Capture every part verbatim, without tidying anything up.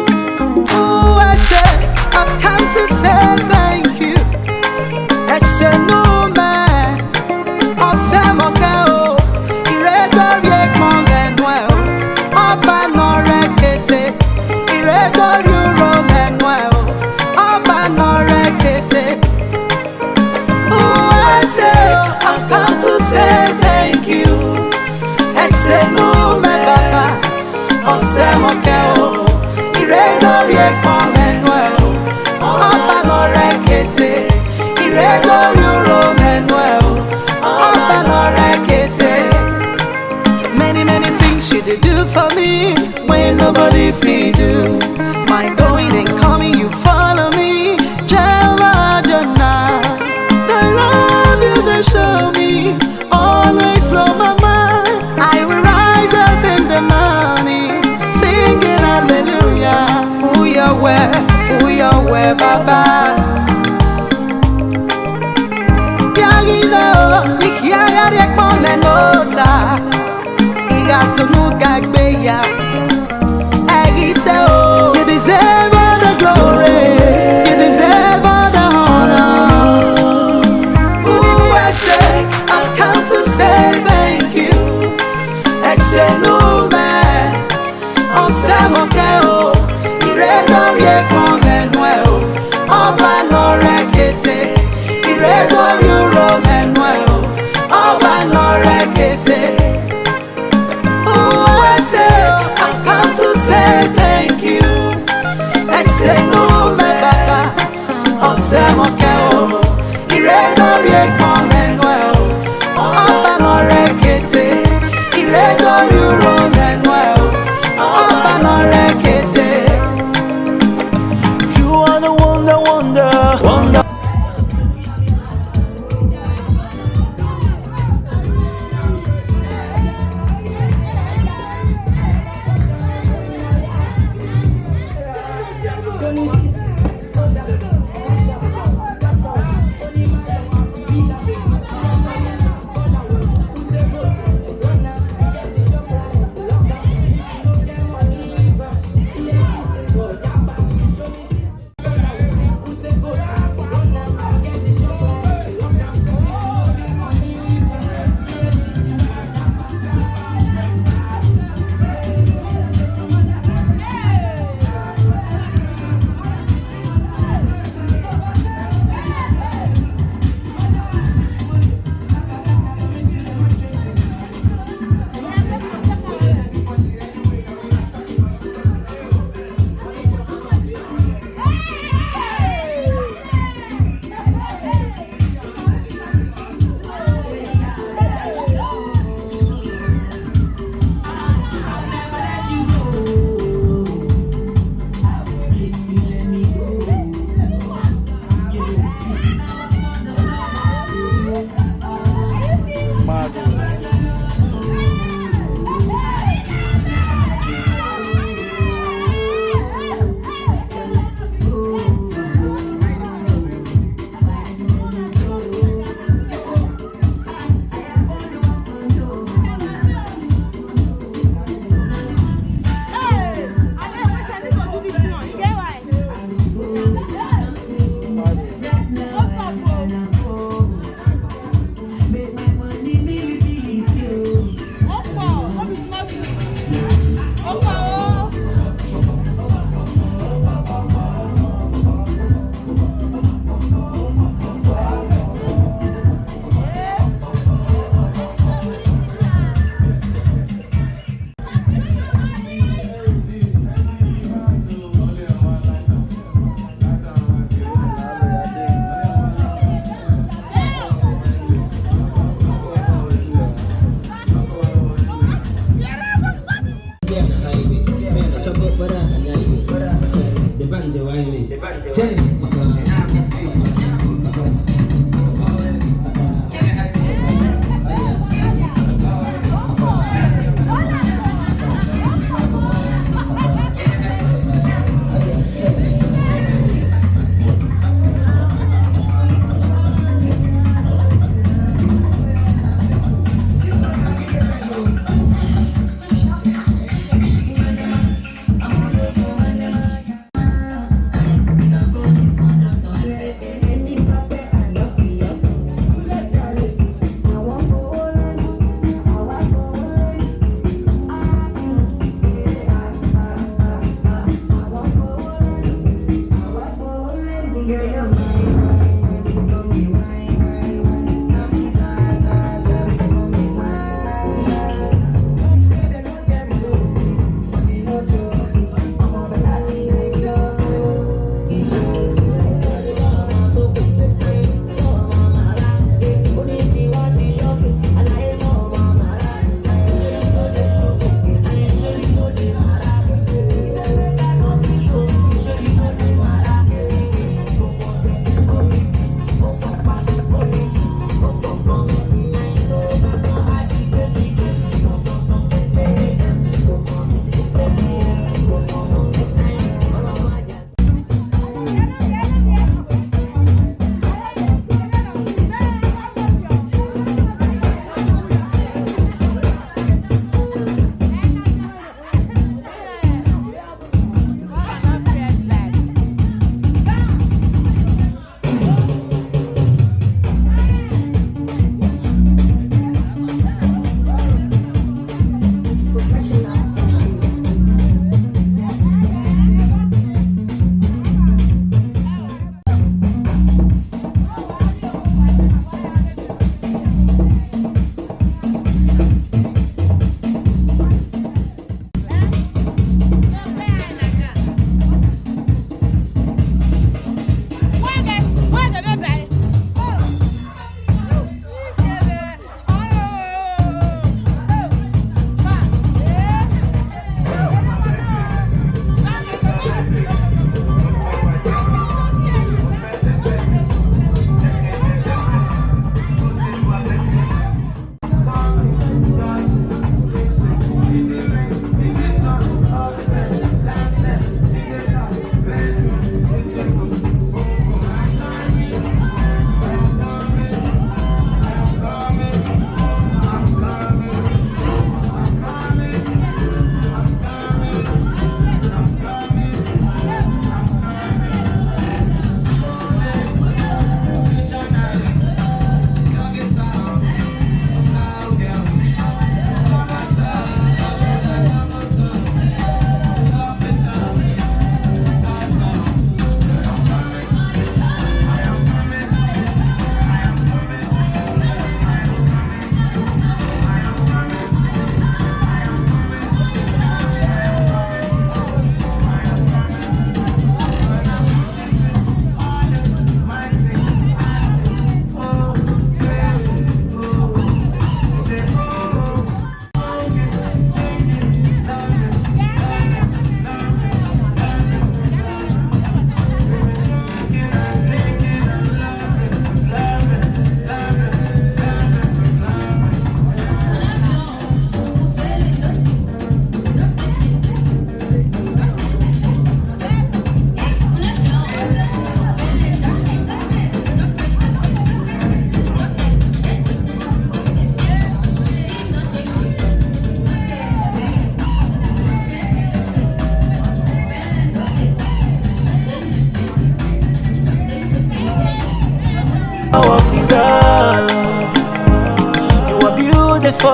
Uwẹ sẹ, I've come to say thank you. Ẹ sẹ ne u mẹ, ọsẹ mọkẹ o, I re do rhie ekpọnmwẹ nuẹn o, Ọba ne ọ rẹkete, I re do rhie uro mwẹ nuẹn o, Ọba ne ọ rẹkete. Uwẹ sẹ, I've come to say thank you. Ẹ sẹ ne u mẹ Baba, ọsẹ mọkẹ o, I re do rhie ekpọnmwẹ nuẹn o, Ọba ne ọ rẹkete, I re do rhie uro mwẹ nuẹn o, Ọba ne ọ rẹkete. Many, many things you dey do for me when nobody fit do. My going and coming, you follow me, Jehovah Adonai. The love you dey show me always blow my mind. I will rise up in the morning, singing hallelujah. Who you were, who you were, Baba. Ya ghi vbe o, I khian ya rhie ekpọnmwẹ ne Osa. I gha sunu ga egbe ya. Ẹ ghi sẹ o. You deserve all the glory. You deserve all the honor. Uwẹ sẹ, I've come to say thank you. Ẹ sẹ ne u mẹ, ọsẹ mọkẹ o, I re do rhie ekpọnmwẹ nuẹn o, Ọba ne ọ rẹkete, I re do rhie uro mwẹ nuẹn o, Ọba ne ọ rẹkete. Uwẹ sẹ, I've come to say thank you.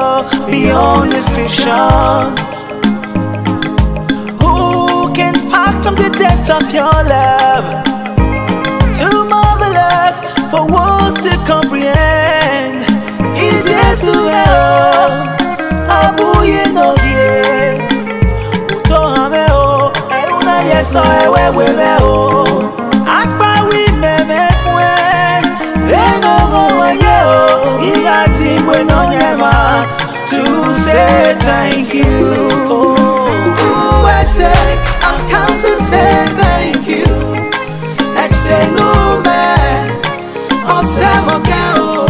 Beyond descriptions. Who can fathom the depth of your love? Too marvelous for words to comprehend. Jesu mẹ o, ọ bọ uyi ne ọ gie. Utohan mwẹ o, ẹre u na ye sẹ ẹwẹwe mwẹ o. Akpawẹ imẹ mwẹ fuẹn, vbene ọ ghọghọ ye o, I gha tie iwẹ Nọyaẹnmwa to say thank you. Oh, I say, I've come to say thank you. Ẹse ne u mẹ, ọ sẹ mwẹ okẹn o,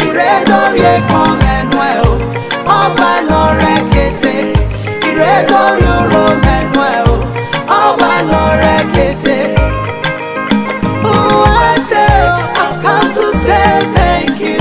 I rre do rhie ekpọn mwẹ nuẹn o, Ọba ne ọ rẹkete, I rre do rhie orho mwẹ nuẹn o, Ọba ne ọ rẹkete. Oh, I say, I've come to say thank you.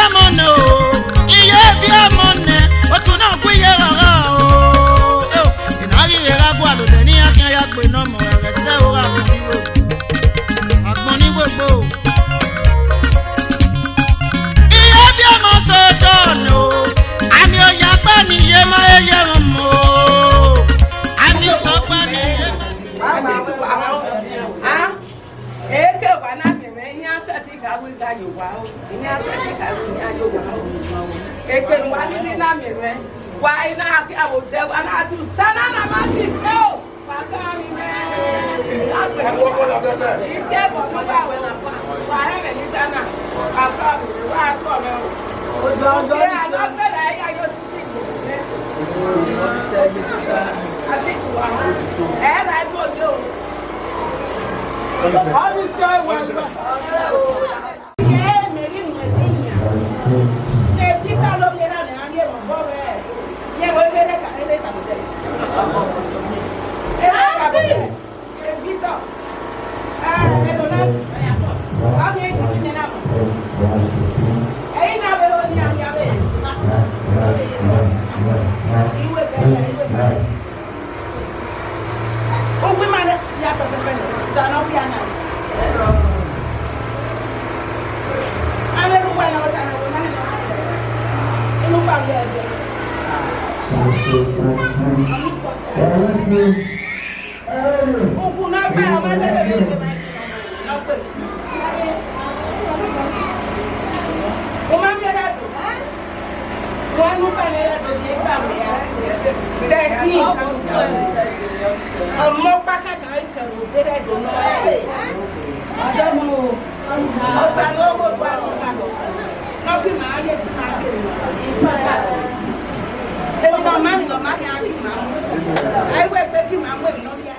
Ọmọ nẹ o, iye ebi ọmọ nẹ, otu na gu iye ghọghọ o. Ena ghi vbe gha gualọ odẹ ne iran khian ya gbe ne ọmọ ẹghẹ sẹ vbe gha gbọn igho. Agbọn ni wegbe o. Iye biẹ ọmọ sotọ nẹ o. Ami oya gba ni ye ma ye ye ọmọ o. Ami sọ gba ni ye ma. Eke wa na miẹn mwẹ, iran sẹtin gha ru igha ye owa o, iran sẹtin gha ru igha ye owa o. Eke ne uwa ni na miẹn mwẹ, wa i na ke aro dẹ, wa na tu sana na ma si ke o. Wa ka ri mwẹ. Itiẹbọ ne uwa wẹ na, wa rẹn mwẹ ni sana, wa ka ri mwẹ, wa kọ mwẹ o. Ojo, ojo, ojo, a nọ gbẹdẹ, a ya yo. Victor. Ah, ẹ lọ na. Ọ ghi ẹ gidi nẹ na mọ. Ẹ i na vbe ro ni a ya vbe. Iwe gẹgẹ, iwe gẹgẹ. Uwu ima nẹ, ya fẹfẹfẹ nẹ, da nọ via na. Ane ne uwa na ọta na, na na. Inu pa via ẹdẹ. Uwu na gba ọmọ ẹgbẹ rẹ ne ma nọ gbe. Ọ ma miẹn ẹre do. Wẹ ne u kpa ne ẹre do ye gba mẹ. Thirteen. Ọmọ ọkpa kankan i kẹrù obọ ẹre do nọ. Ọdọ mu o. Osa ne ọ wo gba nọ. Nọ gbe ima ye gbe ima ke. Emwi ne ọ ma, emwi ne ọ ma khian gbe ima. Ai wẹ gbe gbe ima mu emwi ne ọ rhia.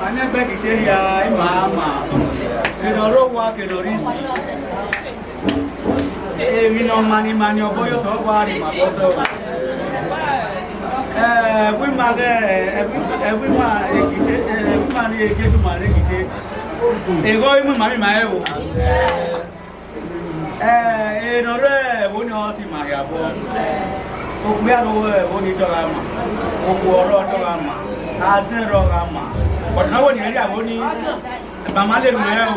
Mami ẹgbẹgidie hia, ima ma. Kene ọ rre owa, kene ọ rre izi. Emwi ne ọ ma ni ma ni ọbọ ye Osanobua rhie ima vbe ọdọ. Eh, ẹvbo ima ghẹ, ẹvbo, ẹvbo ima Egide, eh, ẹvbo ima ni Egede, ima rre Egide. Egho i mu ima miẹn ima rẹn o. Eh, ene ọ rre ẹvbo ni ọ si ima hia obọ. Okpia ne ọ rre ẹvbo ni dọgha ma. Okhuo ọrọ dọgha ma. Azẹn dọgha ma. But na wẹ ne irẹn rhie ẹvbo ni, ẹba ma lele mwẹ o.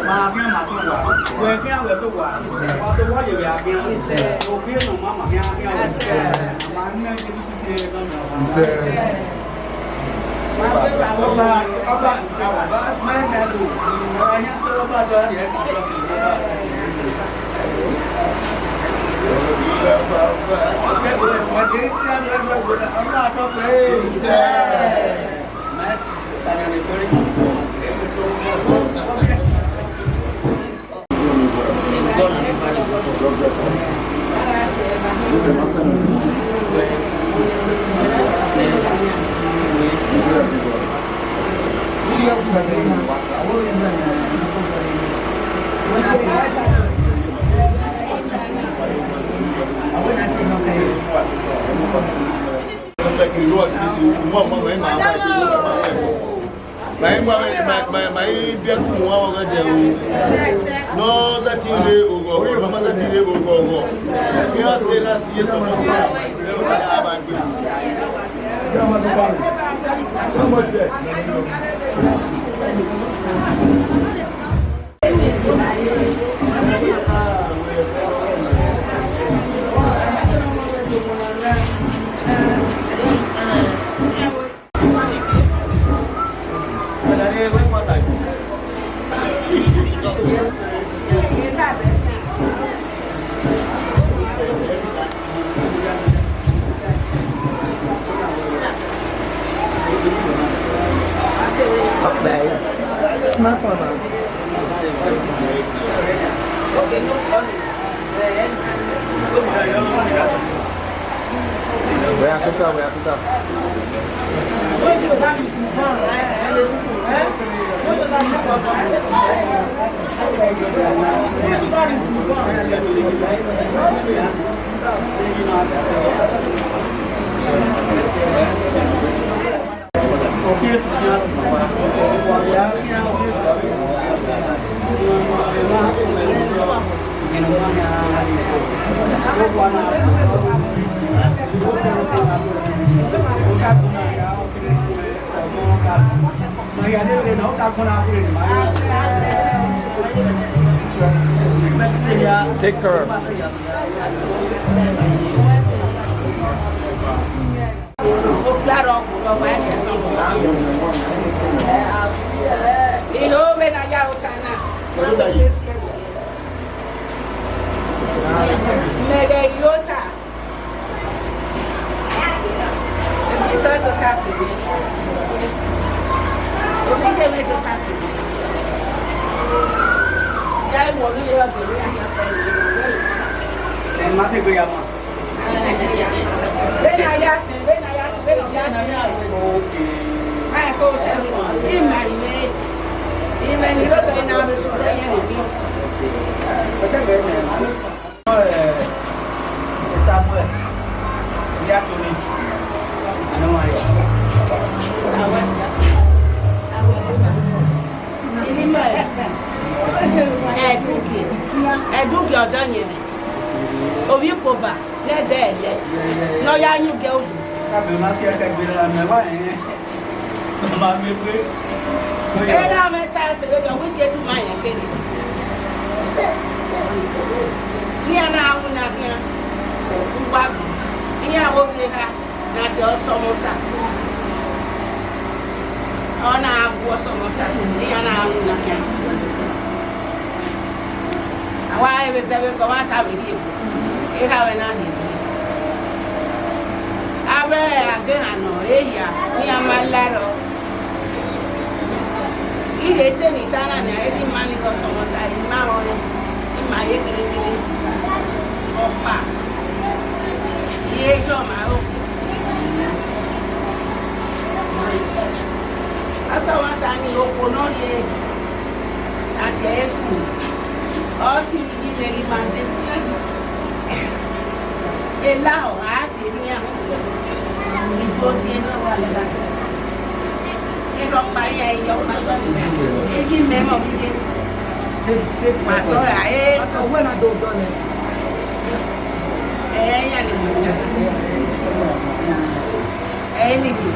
Ma khian ma to wa, wẹ khian wẹ to wa, wa to wa ye vbe a khian, ovbi nọ ma ma khian khian wẹ, ma nẹ kete kete nọ nọ. Ọba, ọba, ọba, ma nẹ do, ọba yan to ọba do ye. Ma i wa, ma, ma, ma, ma i biẹ ku mu avbe ọghẹdẹ o. Ne ọ zẹtin rre oghọghọ, ne ọ ma zẹtin rre oghọghọ. Ke a sẹ na si ye sọmọ sẹ, a ba gbe. Smart one. Wẹ a tota, wẹ a tota. Take care. Okpia rọ kuru ọmọ ẹkẹ sọ. Iro vbene a ya ota na, mẹ ghẹ iro ta. Emwi ta do ta kere. Emwi de mẹ do ta kere. Ya iwọ ghi rọ gere ya ya ta ire. Ẹ ma se gbe ya ma. Vbene a ya tẹn, vbene a ya tẹn, vbene ọ ya tẹn. Ok. Ma ko tẹn, ima ime, ime ni rotọ na vbe sunu ye ne mi. Samuel, ya to ni. Ano ma ya. Samuel. Ini ma. Ẹdugie. Ẹdugie ọdọ yẹn. Ovbi ikpoba. Nẹdẹẹdẹ ne ọ ya yin ugie odu. Ka mẹ ma si ẹkẹ gbe na mẹ wa rẹn. Ma mẹ gbe. Erha mwẹ ta ẹse vbe ọ wẹ ike du ma yẹn kere. Ne iran na winna khian, uwa gbe, iran vbe ovbi erha na tie ọsọmọta. Ọ na gu ọsọmọta, ne iran na winna khian. A wa rẹn vbe zẹ vbe ẹghẹ ọmwa ta vbe rhie, erha ruẹ na rhie. Avbe agehan nọ, ehia ne iran ma la rrọọ. I rhie te ne I ta na nian, erha ima ni khẹ ọsọmọta, ima rọre, ima ye kherekhẹre, ọkpa, I ye yọ ma ro. Ọsọmọta ni okhuo ne ọ rhie, a tie ẹre ku, ọ si vbe iyimẹ ghi ma dee. Elahọ, a tie erha iran, igbo tie ne ọ wa lẹga. Erha ọkpa iran, ẹyẹ ọkpa, iyimẹ mọ ghi ye. Ma sọra, e. Ọwẹ na do dọ nẹ. Ẹ, iran ni mu da. Ẹ, ni ghi.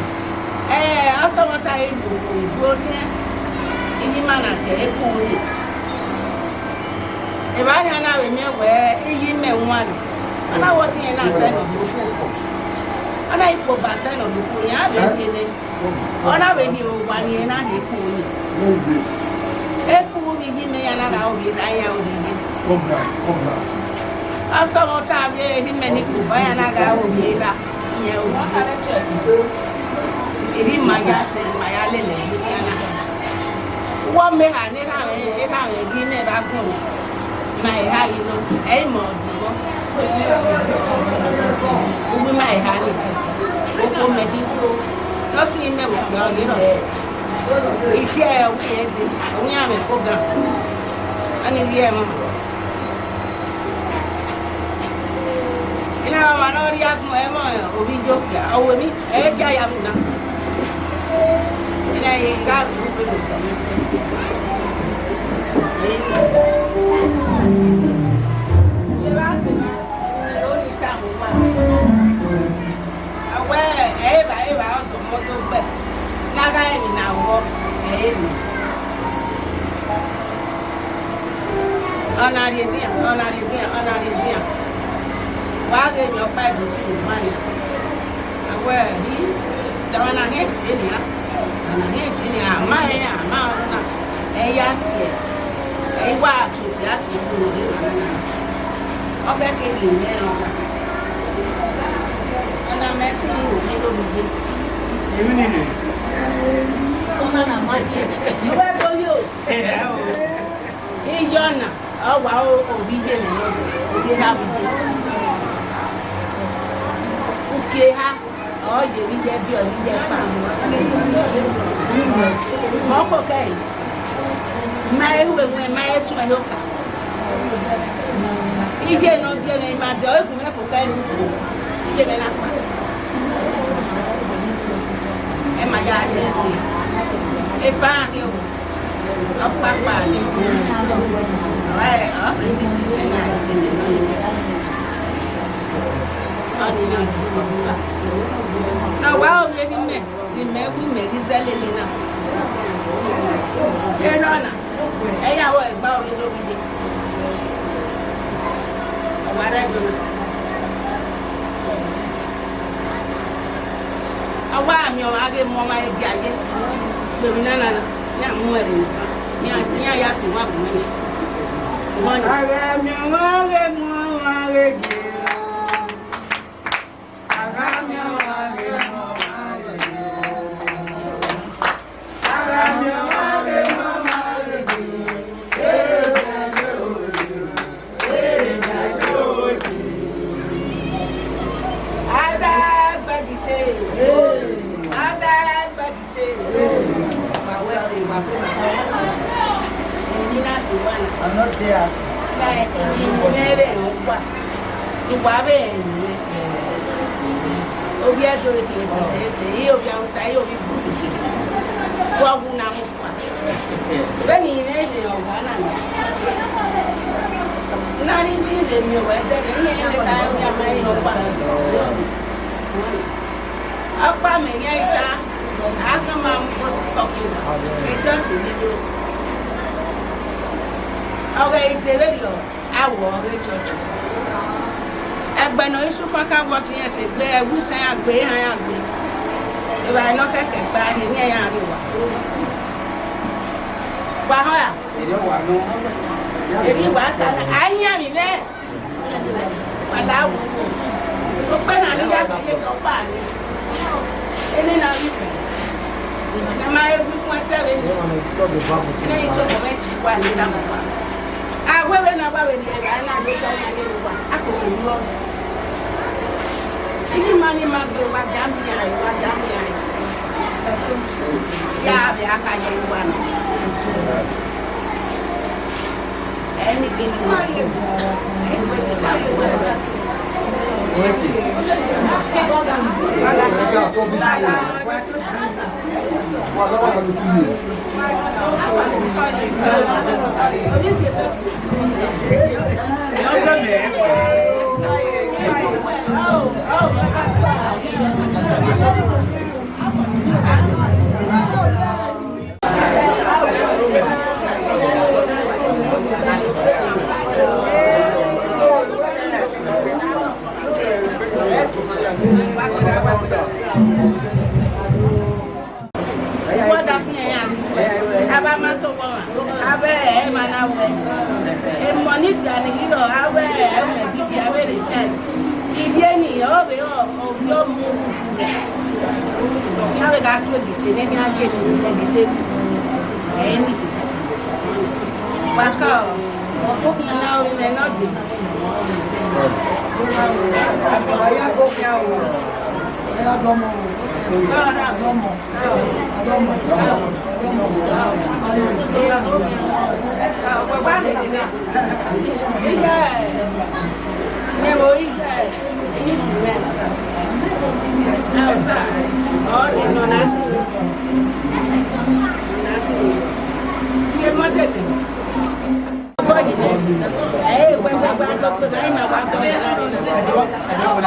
Ẹ, ọsọmọta ghi do, do tiẹn, iyima na tie ẹre ku rre. Evba nian na vbe miẹn wẹẹ, iyimẹ wan nẹ, ọ na wẹ ọtẹn na sẹ ne ọ do ku. Ọ na ikpoba sẹ ne ọ do ku, iran vbe rhie nẹ. Ọ na vbe rhie owa ni, ẹ na rhie ku ni. Eku ni iyimẹ ya na gha ro vbe erha iran ro vbe iyimẹ. Ọsọmọta vbe erha imẹ ni ikpoba ya na gha ro vbe erha. Iyẹn o. Erha ima ya tẹ, ima ya lele ye iran na. Wọ mẹ eha ne erha mwẹ, erha mwẹ ghi nẹ vbe agbọn. Ma erha ghi nọ, ẹ i mẹ ọdọ. Uwu ima erha ni. Okhuo mẹ ghi. Nọ si imẹ vbe okpia ọghe rrọọ. Itiẹ ọ wi ẹn dee, ọ wi amẹ ko gan. Ani ghi ẹmwẹ. Ina ọmwa ne ọ rhie agbọn ẹmwẹ ovbi Iyokia, ọ wẹ emwi, ẹ i gia ya mu na. Ina gha ru vbene ọ sẹ. Ye vbe a sẹ na, ẹ i ro ni tama uwa. Ọ wẹ, ẹ i re evba, evba ọzọ mẹ ọ do gbe, ne a gha rẹn emwi ne a wọ, ẹ i re. Ọ na rhie dian, ọ na rhie dian, ọ na rhie dian. Wa ghe emwi ọkpa ẹdẹ usi ne uwa nian. A wẹ, hi, da ọmwa na rhie tie nian, ọmwa na rhie tie nian, a ma rẹn, a ma rẹn na, ẹ i ya siẹ, ẹ i wa to, ya to, kpolo rre na. Ọ ghẹ keghi mwẹ rẹn ọkpa. Ọna mẹ si ru vbe do mi ye. Emwi nene? Ọna na ma ye. Uwẹ do yo. Iyọ na, ọ wa o, ovbi iye mwẹ nọ, ovbi erha vbe iye. Uki eha, ọ ye vbe iye ẹbi, ọ vbe iye ẹkpa. Mẹ ọkpokẹ ẹre, ma he ru ewẹn, ma he suẹn ne oka. Iye ne ọ biẹ mwẹ, ima de ọre gu mwẹ koko ẹre, iye mwẹ na kpa. Ẹ ma ya rhie ẹre. Efa ghi o. Ọkpakpa ni. Ọre ọ fesi Kristi na ẹse ne nọ. Ọni na. Na wa ovbi emwi mẹ, ne imẹ wi mẹ ghi zẹ lele na. Erha na, ẹ ya wẹ ẹgba ọre ne ovbi ye. Ọ wa rre ẹdẹ na. A wa miẹn ọmwa ghe mu ọmwa ẹgia ye. Vbe emwi nana na, iran mu ẹre, iran, iran ya sẹ uwa gu ẹre. A gha miẹn ọmwa ghe mu ọmwa ẹgia. A gha miẹn ọmwa ghe mu ọmwa ẹgia. Ada gbẹgite. Ada gbẹgite. Wa wẹ ẹse, wa bu. Ẹni na ti wa na. Ọnọdea. Like, ẹni mwẹ vbe rẹn ọkpa. Uwa vbe rẹn mwẹ. Ovbi Ẹdo ke sẹsẹsẹ, ovbi Hausa, ovbi Igbo. Wa wu na mu. Vbene I mwẹ ye ọmwa na nẹ, ne a rhie ivbi vbe miẹn owẹ ẹdẹrriọ, iran rhie ba iran ma iran ọkpa. Ọkpa mẹ rhie ẹre ta, a kan ma mu post talking, e church rhie yo. Ọ ghẹ i de vberriọ, a wọ ọghe church. Ẹgbẹe ne ọ i sufan ka wọ sin ẹse gbe, ẹwu isan iran gbe, ehan iran gbe. Evbare ne ọ kẹkẹ gba rhie, ne iran rhie owa. Wa họn ra? Erriọ wa nọ. Erriọ wa ta na, a yan vbe mwẹ. Wa la wu. Okpẹn na ni ya ke ye ke ọkpa ni. Ene na ghi kẹ. Ne ma he gu fun ẹsẹ vbe ni. Ene ni tobọ mwẹ ju wa ni na mu wa. A wẹ vbe na wa vbe ni evbare na do ta ya ye wa. A ko mu yọ. Ini ma ni ma gbe wa da mi ya, wa da mi ya. Ya vbe a ka ye wa na. Uwa da fi ẹre a ghi tuẹ, a vbe ma sẹ owa ọmwa, a vbe ẹre ma na wẹ. Emọ ni gha ni ghi rrọọ, a vbe ẹre mẹ bibi, a vbe rre fẹ. Ivie ni, ọ vbe ọ, ọ vbe ọ mu rẹ. Ọ khian vbe gha tu egete, ne khian gete, egete. Ẹ ni. Wa ka ọ. Ọna ovbi mwẹ ne ọ dee.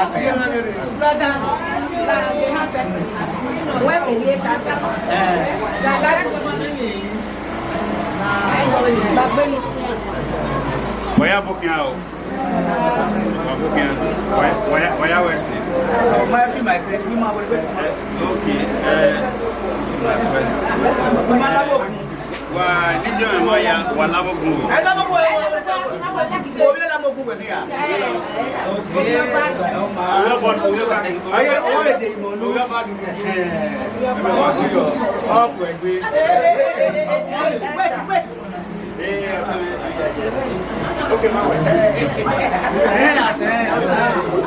Brother, uh, the house secretary. Where can you take us? Gbagbe ni. Wẹ ya bọ khian o. Wa bọ khian. Wẹ, wẹ ya, wẹ ya wẹ si. My friend, my friend, we ma wẹ. Eh, okay. Eh, my friend. We ma love you. Wa ni jẹ mẹ ma ya, wa lavọ gun o. Ẹ lavọ gun o. Ovbi lavọ gun wẹ hia. Ovbi ọba, ovbi ọba. Aye, o le de imọ nu. Ovbi ọba dundun. Ẹ, ọkọ ẹgbe. Wait, wait. Okay, ma wẹ.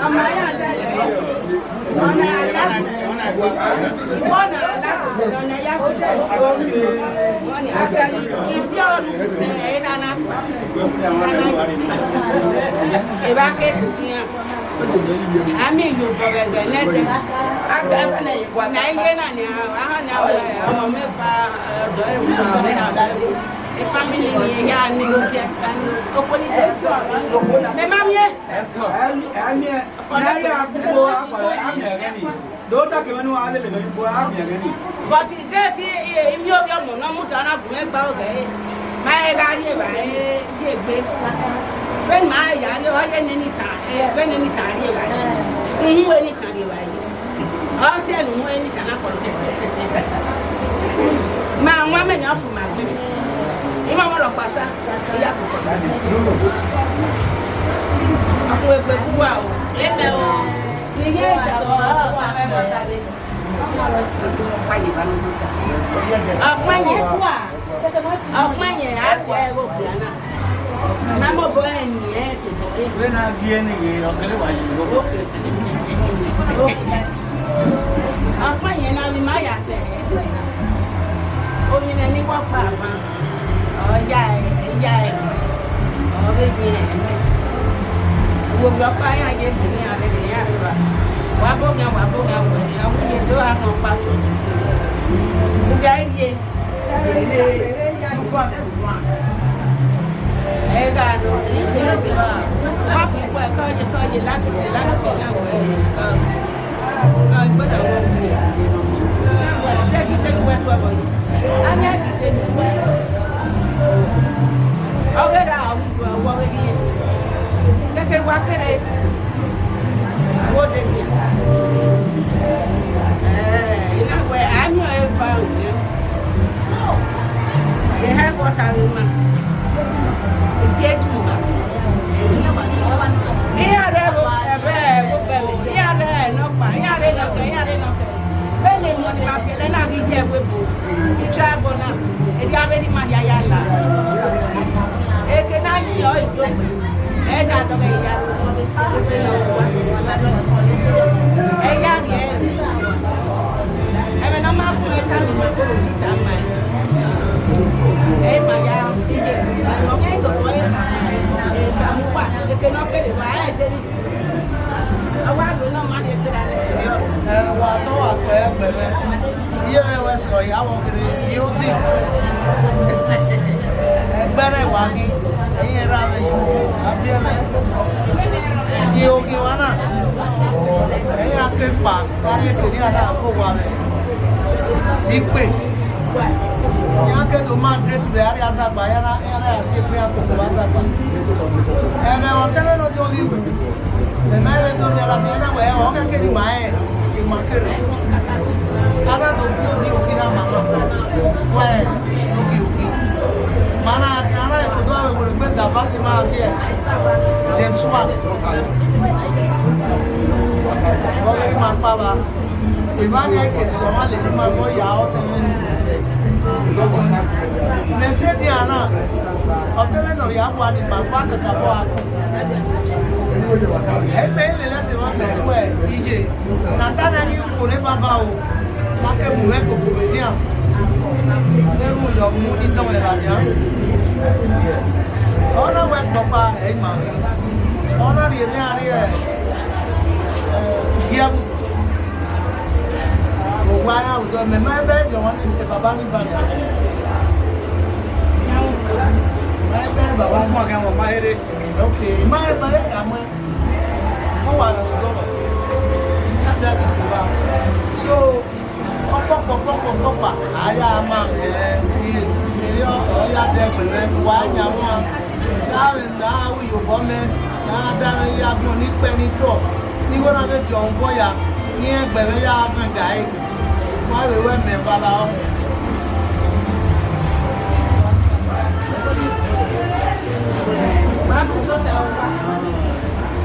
Ọmọ ya dẹ. Ami yo bọgẹgẹ nẹdẹ. Na iye na ni, aha ni ọmọ mẹfa, ọdọ ẹvbo, ọmọ mẹfa, ọdọ ẹvbo. Ifamili ni ya ni oke, okoli tẹ sọ. Mẹ ma miẹn. Ami, ami, na ya gbogbo akpọlọ, ami ẹghẹ ni. Do ta kevbe ne uwa lele vbe ebo, a miẹn ẹghẹ ni. But ide te imi ovbi ọmọ ne ọ mudia na gu mwẹ gba ọghẹ ẹre, ma he gha rri evbare ye egbe. Vbene ma ya rri, ọ ye nene itan, eh, vbene nene itan rri evbare. Uhunmwu nene itan rri evbare. Ọ siẹ ne uhunmwu nene itan na kọlọ sẹ. Ma wan mẹ ne ọ fu ma gbe. Ima ọmọ rhọkpa sa, iya koko. Afu egbe gu wa o. Amen o. Ọkpẹn yẹn, ọkpẹn yẹn, a tie ẹre okpia na. Ma mobọ ẹre ni ẹ tobọ ẹre. Wẹ na gie ne ye, ọ kẹre wa ye. Okay. Okay. Ọkpẹn yẹn na vbe ima ya tẹ ẹre. Oyin mwẹ ni wẹ ọkpa ban. Ọ ya ẹre, ya ẹre, ọ vbe yin ẹre. Uwevbi ọkpa iran ye gie ne iran rre, iran rre evba. Wa bọ ogian, wa bọ ogian, wẹ, ọ wẹ ye do gha nọ ọkpa tuẹ. U gha rrie. Ẹ gha nọ, I kere sẹ evba. Wa fi kue, kọ ye, kọ ye, lakete, lakete, iran wẹ, kọ. Ọ, I gbẹdẹ wẹ. Te gi te ne uwẹ tuẹ bọ yi. A yan gi te ne uwẹ. Ọ ghe ra, ọ ghi gu ẹre, ọ vbe rhie. Kẹkẹ wa kere. Wo de ni. Eh, I na wẹ, a miẹn ọre eva ru. Ehẹn, ẹvbo ọta ghi ma. Gie tu ma. Iran rre ẹvbo, ẹvbo, ẹvbo, iran rre nọkpa, iran rre nọkẹ, iran rre nọkẹ. Vbene emọ ni ma biẹlẹ na ghi ye ẹvbo ebo, I try ẹvbo na, erriọ avbe erha ima hia ya la. Eke na yin ọre ijo. Ẹ da dọghe ya, ebe ne ọ rua. Ẹ ya rhie ẹre. Ẹmwẹ ne ọ ma gun ẹre tama ima, koro ji tama ẹre. Ẹ ma ya, iye, ọ khian do ẹre, ẹ, tama uwa, eke ne ọ kere wa, ẹ de ni. Ọ wa lo ne ọ ma rhie gberra ni. Ẹ, wa tọ wa kpẹ ẹgbẹ mwẹ. Iye mwẹ wẹ sẹ ọ ya vbọ kherhe, I odi. Ẹgbẹrẹ wa ghi, ẹyin erha mwẹ, I biẹ mwẹ. I oghian na, ẹyin a ke kpa, ta rhie eke ne iran na kpe owa mwẹ. Ikpe. Iran ke do ma date vbe a rrie azagba, iran na, iran na ya si egbe iran koko vbe azagba. Ẹghẹ ọtẹn mwẹ ne ọ diọn ghi ru. Mẹ ma vbe do miẹn ladian na wẹ, ọ khẹke ne ima rẹn, ima kere. A na do gie odiọki na ma na. Wẹ, ne ogiọki. Ma na khian na ekodo avbe werriegbe ga ba ti ma tie James Watt. Ọ ghi ma kpa vba. Evba ni ke sẹ ọmwa lele ima ne ọ ya ọtẹn mwẹ ni. Mẹ sẹ dia na, ọtẹn mwẹ ne ọ rhia gua ni ma gua kakabọ a. Ẹgbẹe lele ẹse vbe ọtẹn tuẹ iye, ne a ta na ghi kpo ne baba o, ma ke mu mwẹ koko vbe nian, erhunmwu yọ mu ni dọn mwẹ ladian. Ọ na wẹ kpọkpa ẹ i ma, ọ na rhie mwẹ a rrie igiẹvbu. Owa ya odọ mẹ ma ẹbẹ yọ wan ni baba ni ba ya. Ma ẹbẹ baba ni. Ọmọ kẹ wọn ma here. Ok, ma ẹbẹ ya mẹ. Ọ wa rẹ odọ. Ya da bi se wa. So, ọkpọkpa, ọkpọkpa, ọkpọkpa, a ya ma, eh, iyẹn, iyẹn ọ ya dẹ ẹgbẹe mwẹ, wa yan wan. Ya vbe na ru iyobọ mẹ, ya da mwẹ ya gbọn ni kpẹ ni tọ, ni igho na vbe tie ọmwẹ obọ ya, ne irẹn gbe mwẹ ya gangan ẹre. Wa vbe wẹ mẹ bala ọ. Wa bu tota ọkpa.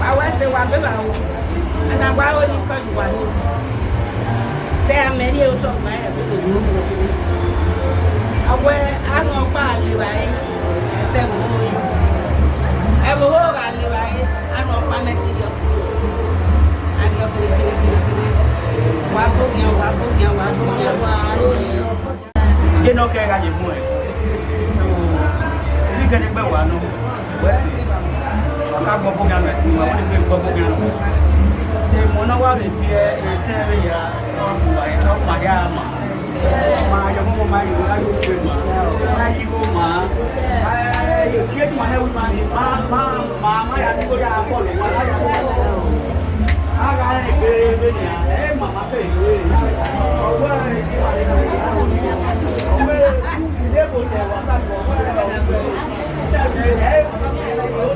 Wa wẹ ẹse wa be vbe aro. Ana wa ro ni kọ yu wa ni. Te a mẹ rhie otọ gba ẹvbo do ni. A wẹ a nọ ọkpa le vba ẹre, ẹsẹ ẹvbo ho re. Ẹvbo ho gha le vba ẹre, a nọ ọkpa mẹ kiri ọkpa. A rhie ọkere kere kere kere. Wa bo khian, wa bo khian, wa bo khian, wa ro ni. Ye ne ọ kẹ gha ye mu ẹn. So, emwi kẹdẹ gbe wa nọ, wẹ se, wa ka gbọ ọbọ khian nọ, wa wẹ ne gbọ ọbọ khian nọ. Emọ ne ọ wa vbe biẹ, etẹn vbe ya, ọ ma ya ma. Ma ya ọmọ ma yo, a yo fe ma. Ma yi igho ma. Eh, ye ma ne wi ma ni, ma, ma, ma, ma ya ni ko ya bọ lo, ma ya. A gha rẹn egbe vbenian, ẹ i ma ma fe iro re. Ọ wẹ, ọ wẹ, ebo ne wa ka kọ, ọ wẹ, ọ wẹ, ẹ i ma ma fe iro re.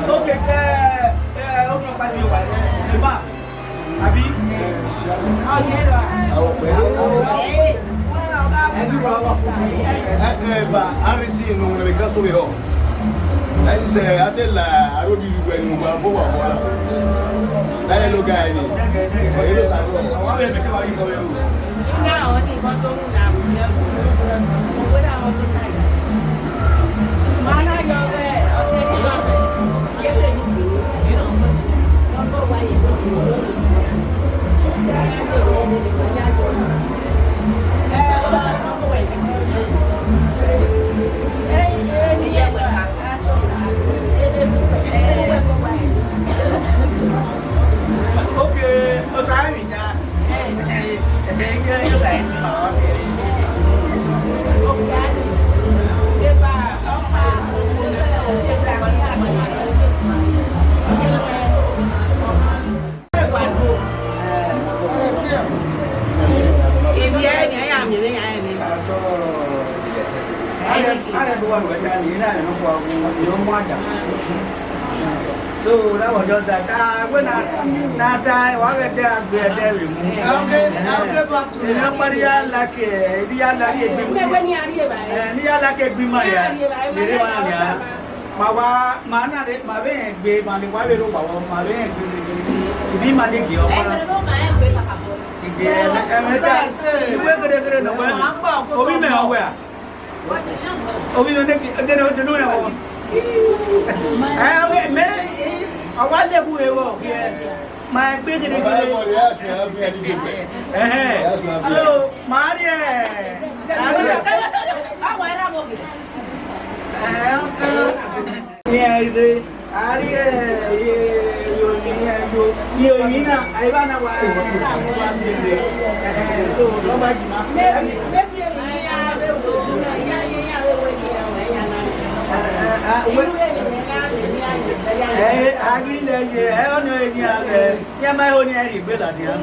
Okay, eh, eh, okay, pa ni o wa, eh, ma. Abi? Ẹ, ẹ, ba, R C nọ, wẹ vbe ka so vbe họ. Ẹ, isẹ, a te la aro di vbe wẹ ne uwa bọ wa bọ la. Na ye lo ga ni. Ẹ lo sa bọ. Okay, okay. So that was just that. Ah, when I, that time, wa ghẹ dẹ agbe ẹdẹ vbe mu. Okay, I'll get back to you. Emwi ọkpa ne I ya like, eh, ne I ya like egbe. Eh, ne I ya like egbe ima ya. Lere wa na nia. Ma wa, ma na re, ma vbe rẹn egbe, ma ni wa vbe ro wa, ma vbe rẹn egbe. Ibi ima ni gie ọkpa. Ige, ẹmwẹ ta, iwe gẹrẹgẹrẹ nọ wẹ. Ovbi mẹ ọ wẹ a? Ovbi mẹ ne, ne, ne, ne, ne, eh, ovbi mẹ, ọ wa lẹ wu ewe ọ. Ma egbe gẹrẹgẹrẹ. Ẹhẹn. So, ma rrie, ma rrie. Iran rre, a rrie, eh, iye, iye oyin, iye oyin na, a i vba na wa, wa rrie, eh, so, ọ ma jima. Eh, a ghi lẹ ye, eh, ọ nọ eni a lẹ, iran ma ho ni ẹ rhie egbe ladian.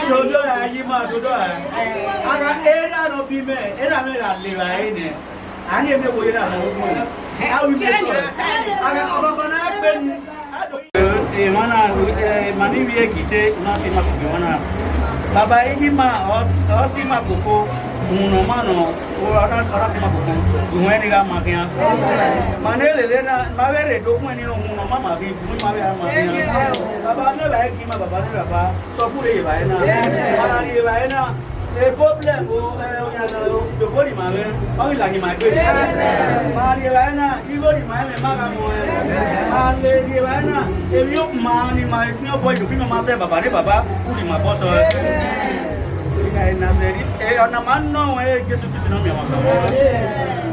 Dodo ra, yi ma dodo ra. Ara era nọ bi mẹ, era mẹ ra le ra ene. A ni eme wo era nọ wo. A wi me so. Ara ọgọgọ na gbe ni. Emwa na, emwa ni vbiẹ gide, na si ima koko emwa na. Baba, igi ma, ọ, ọ si ima koko, uhunmwu nọ ma nọ, ọ na, ọ na si ima koko, uhunmwu ẹre ne I gha ma khian. Ma ne lele na, ma vbe rre do, uhunmwu ẹre ne uhunmwu nọ ma ma ghi, uhunmwu ma vbe ma khian. Baba, ne ọ vbe igi ma, Baba, ne Baba, sọ fun rre ye evbare na. Ma rrie evbare na, e problem, o, ẹ, oyan na, o, dobo ni ma mwẹ, ọ ghi la ni ma gbe. Ma rrie evbare na, igho ni ma mwẹ, ma gha mu ẹn. Ma le rrie evbare na, emwi okpuma ni ma, emwi ọbọ, idobi ma ma sẹ Baba ne Baba, u rhie ima bọ sẹ ọre. Ighẹ na sẹ, e, ọna ma nọ ruẹ, Jesu Kristi nọ miẹn ọmwa.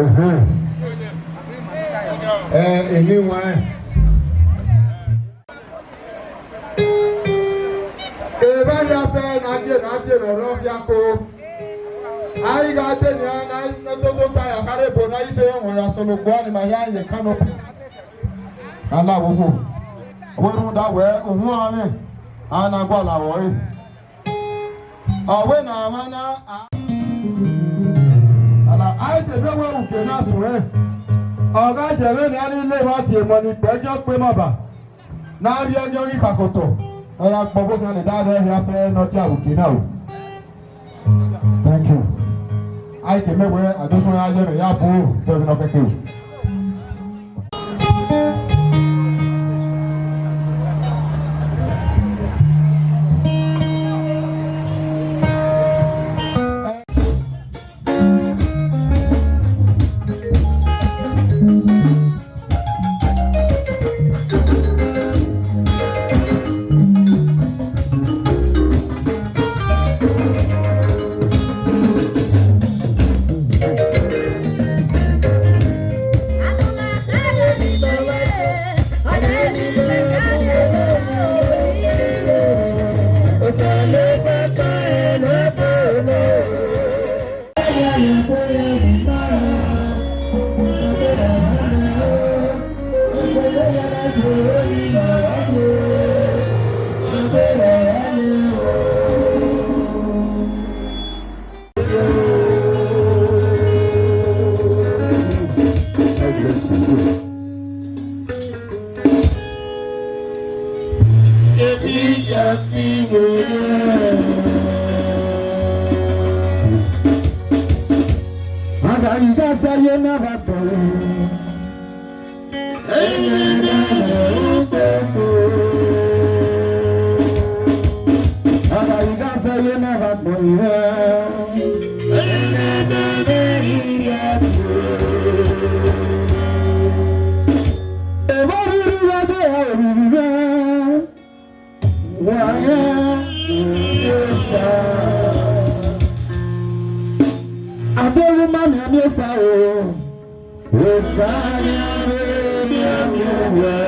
Ẹhẹn. Ẹ, Emwi wan rẹn. Evba hia fẹ ne a die, ne a die ne ọ rre ọfia ko. A i gha de nian ne a i toto ta ya khare ebo ne a i se ọmwa ya solo gua ne ima hia ye canopy. A la vbe okhuo. Ọ wẹ rhunmwuda wẹ uhunmwu amwẹ, a na gualọ vbe ọre. Ọ wẹ ne a mwa na, a, a na, a i de vbe wẹ uke na suẹn. Ọ gha jẹ vbene a ni le emwa tie emọ ni kpẹ jọ kpe ma ba. Ne a rhie ẹyọ ghi khakotọ, ọ ya kpọ ọvbokhan ne da rẹ hia fẹ ne ọ dia vbe uki na o. Thank you. A i ke mẹ wẹ a do sunu a ye mwẹ ya bu fẹ vbe nọ kẹkẹ o. Adeghuma miẹn miẹn esa o, esa ya vbe miẹn miẹn uwẹ.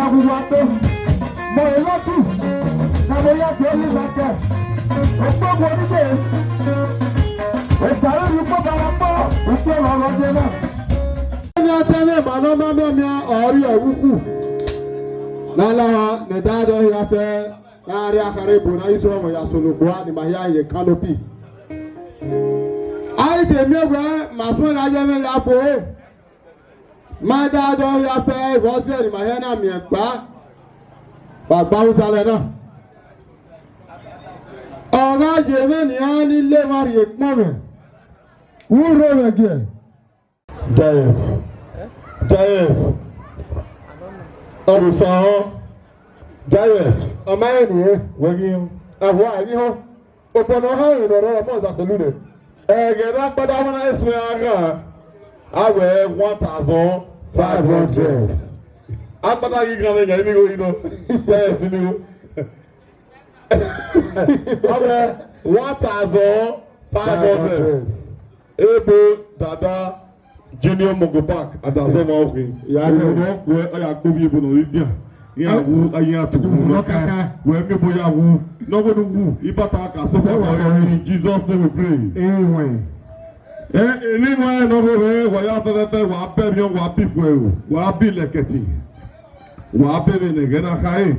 Uwa to, mọ elọtu, na vbe ya tie Elizakẹ, okpogho nide, esare rhie ukpọba ra kpọ, utu ọrọrọ die na. Ẹmwẹ atẹmwẹ ma ne ọ ma mianmian ọre ẹvbo ukhu. Ne a la ha ne ẹdẹ adọ hia fẹ, ne a rhie akharha ebo ne a i suẹn ọmwa ya solo gua ne ima hia ye canopy. A i te miẹn wẹ ma suẹn gha ye ẹmwẹ ya fo. Ma da dọ hia fẹ vbe ọ zẹ ne ima hia na miẹn gba, vbe agba Usalẹ na. Ọ gha ye mwẹ nian ni le emwa rhie ekpọnmwẹ, vbe u rho mwẹ giẹ. Jaies, Jaies, ọ vbe osa họn, Jaies. Ọ ma rẹn niẹn. Wẹ ghi họn. Ẹhua, ẹ ghi họn. Obọ ne ọ họn ẹre ne ọ rrọọ, ọmọ ọdafẹn lu nẹ. Ẹghẹ ne agbada ọmọ na suẹn a ghan, a wẹ one thousand five hundred. Agbada ghi ghan vbe yan ivbi igho yi nọ. Jaies ivbi igho. A wẹ one thousand five hundred. Ebo dada Junior Mogo Park, adazọ ọmwa okhin. Ya, ya. Uwu ne ọ khuẹ, ọ ya gbe ovbi ebo ne ọ rre edian. Iran wu, iran tuku wu nọ kaka. Wẹ miẹn ebo ya wu. Ne ọ wẹ ne u wu, ibata ka so far, in Jesus' name we pray. Amen. Eh, emwi nọ rẹn ne ọ rre, wa ya fẹfẹfẹ, wa bẹ emwi, wa bi fuẹro, wa bi lẹkẹti, wa bẹ vbene ẹghẹ na khare.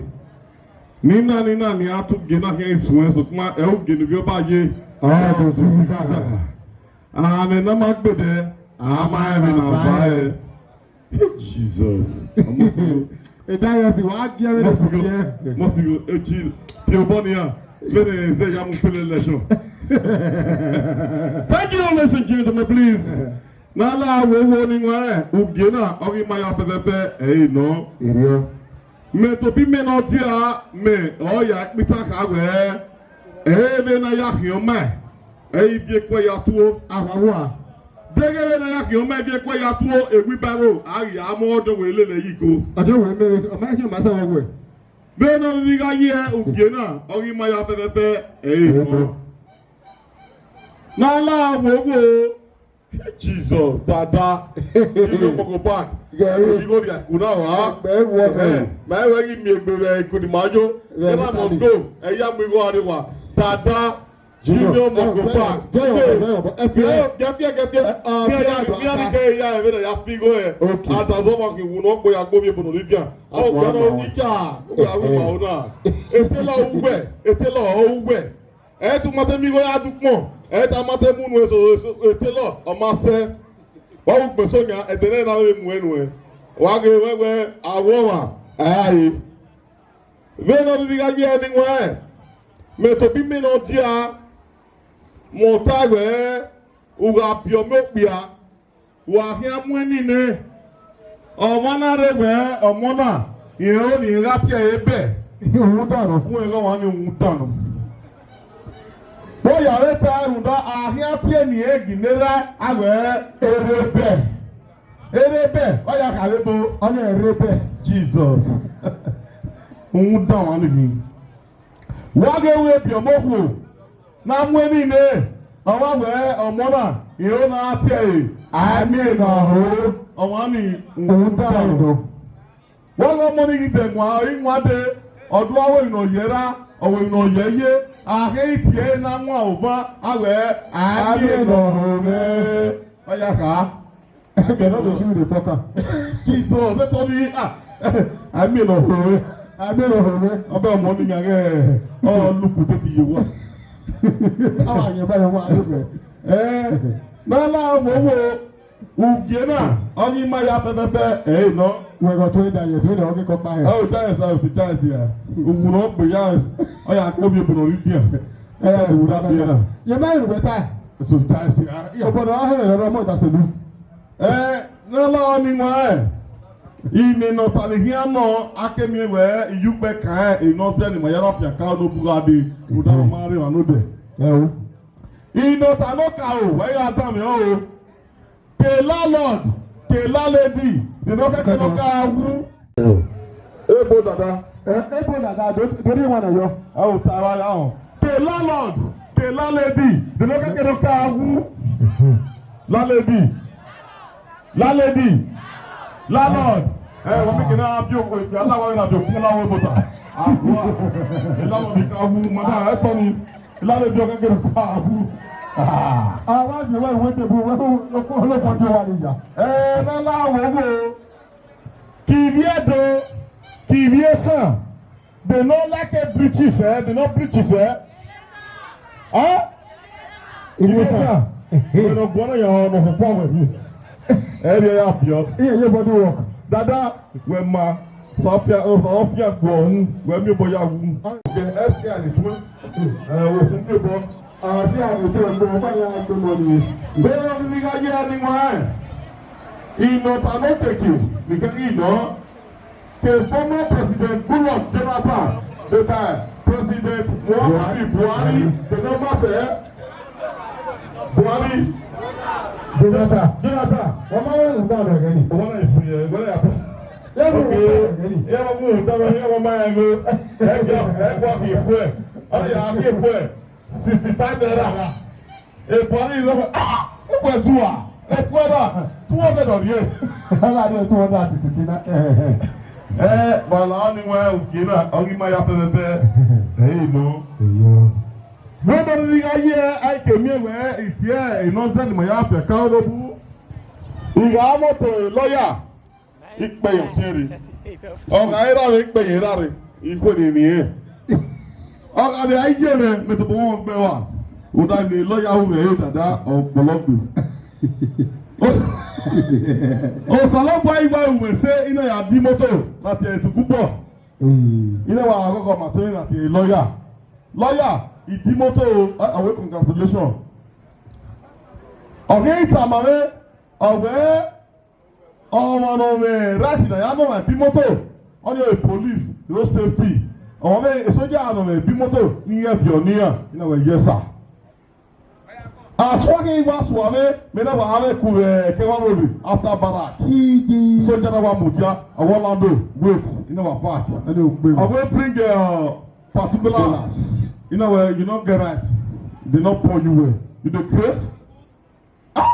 Nina, nina, ne a tu ugie na khian suẹn, sokpan ẹ i ugie ne ovbi ọba ye. Ọ, ọ do zuzu zaza. Amẹ ne a ma gbe dẹ, a ma rẹn vbe ne a ba ẹre. Jesus. Mọsigho. Edaghẹsi, wa gie ẹre mọsigho, mọsigho, echi, tie obọ nian, vbene zẹ ya mu fail election. Thank you, ladies and gentlemen, please. Ne a la wo wo ni wan, ugie na, ọ ghi ma ya fẹfẹfẹ, ẹ i nọ. Erriọ. Mẹ tobọ imẹ ne ọ dia, mẹ ọ ya kpita kha wẹ, ẹ i vbe ne a ya khian ọmaẹn, ẹ i viọ ekuẹ ya tuo. Awa wa. Deghẹ vbe ne a ya khian ọmaẹn viọ ekuẹ ya tuo, e wheelbarrow, a ghi ya mu ọdọ wẹ lele ẹre ye iko. Ọdọ wẹ mẹ, ọ ma khian ma sa wẹ. Vbene ọ rhirhi gha ye ugie na, ọ ghi ma ya fẹfẹfẹ, ẹ i nọ. Ne a la wo wo. Jesus, dada. Junior Mogo Park. Gẹ̀rí. Igho rhia ku na wa. Ẹgbẹ́ wọ fẹ. Ẹhẹn. Ma ẹ wẹ ghi miẹn egbe vbe iku ni ma yo. Gẹ̀rí. Ẹ na must go. Ẹ ya mu igho arre wa. Dada. Junior Mogo Park. Gẹ̀rí, gẹ̀rí, gẹ̀rí, ẹ fi ẹ. Gẹ̀rí, gẹ̀rí, gẹ̀rí. Ẹ, ọ, gẹ̀rí, gẹ̀rí, gẹ̀rí, ya ẹvbe na ya fi igho ẹ. Okay. Adazọ ọmwa khin wu ne ọ gbe ya gbe ovbi ebo ne ọ rre edian. Ọ gbe no ija. Ọ gbe ya ru ma ona. Etela uwẹ. Etela uwẹ. Ẹ i tu ma te miẹn igho ya dẹ ukpọn, ẹ i ta ma te mu unu eso, eso, etela, ọ ma sẹ. Wa wu gbe eso yan, ẹdẹ nẹ na vbe mu ẹn nuẹn. Wa ghe wẹ wẹ, a ru ọmwa, ẹ i ra re. Vbene ọ rhirhi gha ye ẹre ne I wẹẹ, mẹ tobọ imẹ ne ọ dia, mẹ ọ ta wẹẹ, u gha biẹ ọmọ okpia, wa khian mu ẹn nene, ọmwa na rre wẹẹ ọmọ na, irẹn ro ne irẹn gha tie ẹre bẹ. Uhunmwu danọ. Wẹ ghe ọmwa ni uhunmwu danọ. Vbe ọ ya vbe ta rhunmwuda, a khian tie ne irẹn ginna erha, a wẹẹ erha ebẹ. Erha ebẹ, ọ ya kha vbe ebo, ọ na erha ebẹ. Jesus. Uhunmwu dan ọmwa ni khin. Wa ghe wẹ biẹ ọmọ okhuo, ne a mu ẹn nene, ọ wa wẹẹ ọmọ na, irẹn ro ne a tie ẹre, a miẹn ne ọ ho, ọmwa ni uhunmwu danọ. Wa ghe ọmọ ni ghi zẹ guan, ọ i wan dee, ọ do ru emwi ne ọ yẹ ra, ọ ru emwi ne ọ yẹ ye, a keghi tie ẹre ne a wan ova, a wẹẹ, a miẹn ne ọ ho mwẹ. Ọ ya kha. Ẹgbẹ ne ọ do si vbe fọka. Jesus, vbe tọ ni, ah, a miẹn ne ọ ho mwẹ. A miẹn ne ọ ho mwẹ. Ọ bẹ ọmọ ni yan ghẹ, ọ luku te ti ye owa. Awa yẹn ba yẹn wa, a do fẹ. Eh, na la wo wo. Ugie na, ọ ghi ma ya fẹfẹfẹ, ẹ i nọ. Wẹ gha tuẹ da yẹ, tuẹ da ọghe kọkpa hẹ. Ẹ o, da yẹ sa, o si da yẹ si ra. Uwu nọ gbe ya, ọ ya kpo ovbi ebo ne ọ rre edian. Ẹ, uwu da biẹ na. Yẹ ma rhie uwẹ ta. So da yẹ si ra. Obọ ne ọ hẹrẹ rẹ ọmọ da selu. Ẹ, ne ọ la ọni wan ẹ. Ine ne ọ ta vbe khian nọ, a ke miẹn wẹ, iyukpẹ kan ẹ, enọ sẹ ne ima ya na fian ka ọdọ bu gha dee. Rhunmwuda ne ọ ma rre emwa nodẹ. Ẹ o. Ine ne ọ ta ne okaro, wẹ gha danmwẹ ọnrẹn o. The landlord, the landlady, the no kẹkẹ no ka wu. Ebo dada. Eh, ebo dada, do, do ni wan yọ. Ẹ o ta wa ya hàn. The landlord, the landlady, the no kẹkẹ no ka wu. Landlady. Landlady. Landlord. Ẹ, wọ́n mi kì í náà bí òkú ìpè aláwọ̀ yìí náà bí òkú aláwọ̀ bọ̀tà. Àbúrò, ìlànà mi ka wu, màdá ẹ tọ́ ni, ìlànà ìbí ọ̀gá gẹ̀rù ká wu. Ah. Àwa mi wá ìwé tèbú, wọ́n ló kọ́ tó wà níyà. Ẹ, náà láwọ̀ wò, kì í rí ẹ̀dọ́, kì í rí ẹ̀sán. They no like a bridges, eh? They no bridges, eh? Huh? Yes, sir. Yes, sir. Ẹ̀rọ gbọ́dọ̀ yà ọ̀nà púpọ̀ wẹ̀ yìí. Ẹ̀rí ẹ̀yà àbíọ́. Iye ye body work. Dada, wẹ̀ ma, sọfia, sọfia gbọ̀ ọ̀hún, wẹ̀ mi bọ̀ ya wu. Okay, S K and twenty. Ẹ, wò fún mi bọ̀. Àti àgùntàn ẹ̀gbọ́n ọba ni a gbé mọ́ ni. Bẹ́ẹ̀ ni ká yẹ ẹni wọn ẹ̀. Ìnà ta ló tètè, nìkan kí ìnà. The former President Goodluck Jonathan, the President Muhammadu Buhari, the number sẹ Buhari. Jonathan. Jonathan. Wọ́n máa ń rìn dáadáa gẹ́gẹ́ ni. Wọ́n náà ìfún yẹn, wọ́n náà yàtọ̀. Yẹ́n mú un dáadáa gẹ́gẹ́ ni. Yẹ́n mú un dáadáa, yẹ́n mú un máa ń lo. Ẹ jẹ́ ẹ kó àfi ìfún ẹ̀. Ọ̀rẹ́ yà á fi ìfún ẹ̀. Sixty five naira. Ebọ ni lọ, ah, ebọ ẹtu a, ẹtu ẹra, two hundred ọrịa. Ẹna ni two hundred and sixty na. Eh, wala ni wa ugie na, ọghi ma ya pẹpẹpẹ. Eh, no. Eyo. Wẹ ma ni gha ye, ai ke miẹn wẹ, itie, inọ zẹ ni ma ya fẹ ka orobu. Igha mọto lawyer. Ikpẹyọ tiẹn rre. Ọ gha ra vbe ikpẹyọ ra rre, ikhuo ne emwi rẹn. Ọ gha vbe a ye mwẹ, mẹ tobọ wọn gbe wa. Uda ni lawyer ru mwẹ re dada ọkpọlọgbe. Osanobua I wa ru mwẹ sẹ I na ya di imoto na tie etuku bọ. I na wa ghọghọ ma te na tie lawyer. Lawyer, I di imoto, a wẹ congratulation. Ọ ghi tama mwẹ, ọ wẹ Ọmwa ne ọ mwẹ right na ya nọ mwẹ bi moto, ọnii ọre police, road safety. Ọmwa vbe soja ne ọ mwẹ bi moto, ne I ghẹ viọ ne iran, I na wẹ yes sir. Asua ghi wa sua mwẹ, mẹ na wa mwẹ ku vbe Kẹwa Road after barrack. Soja na wa mudia, a wa Orlando, wait, I na wa park. Ẹni ogbe. I will bring, uh, particular, you know, where you no get right, they no pour you well. You dey craze? Ah!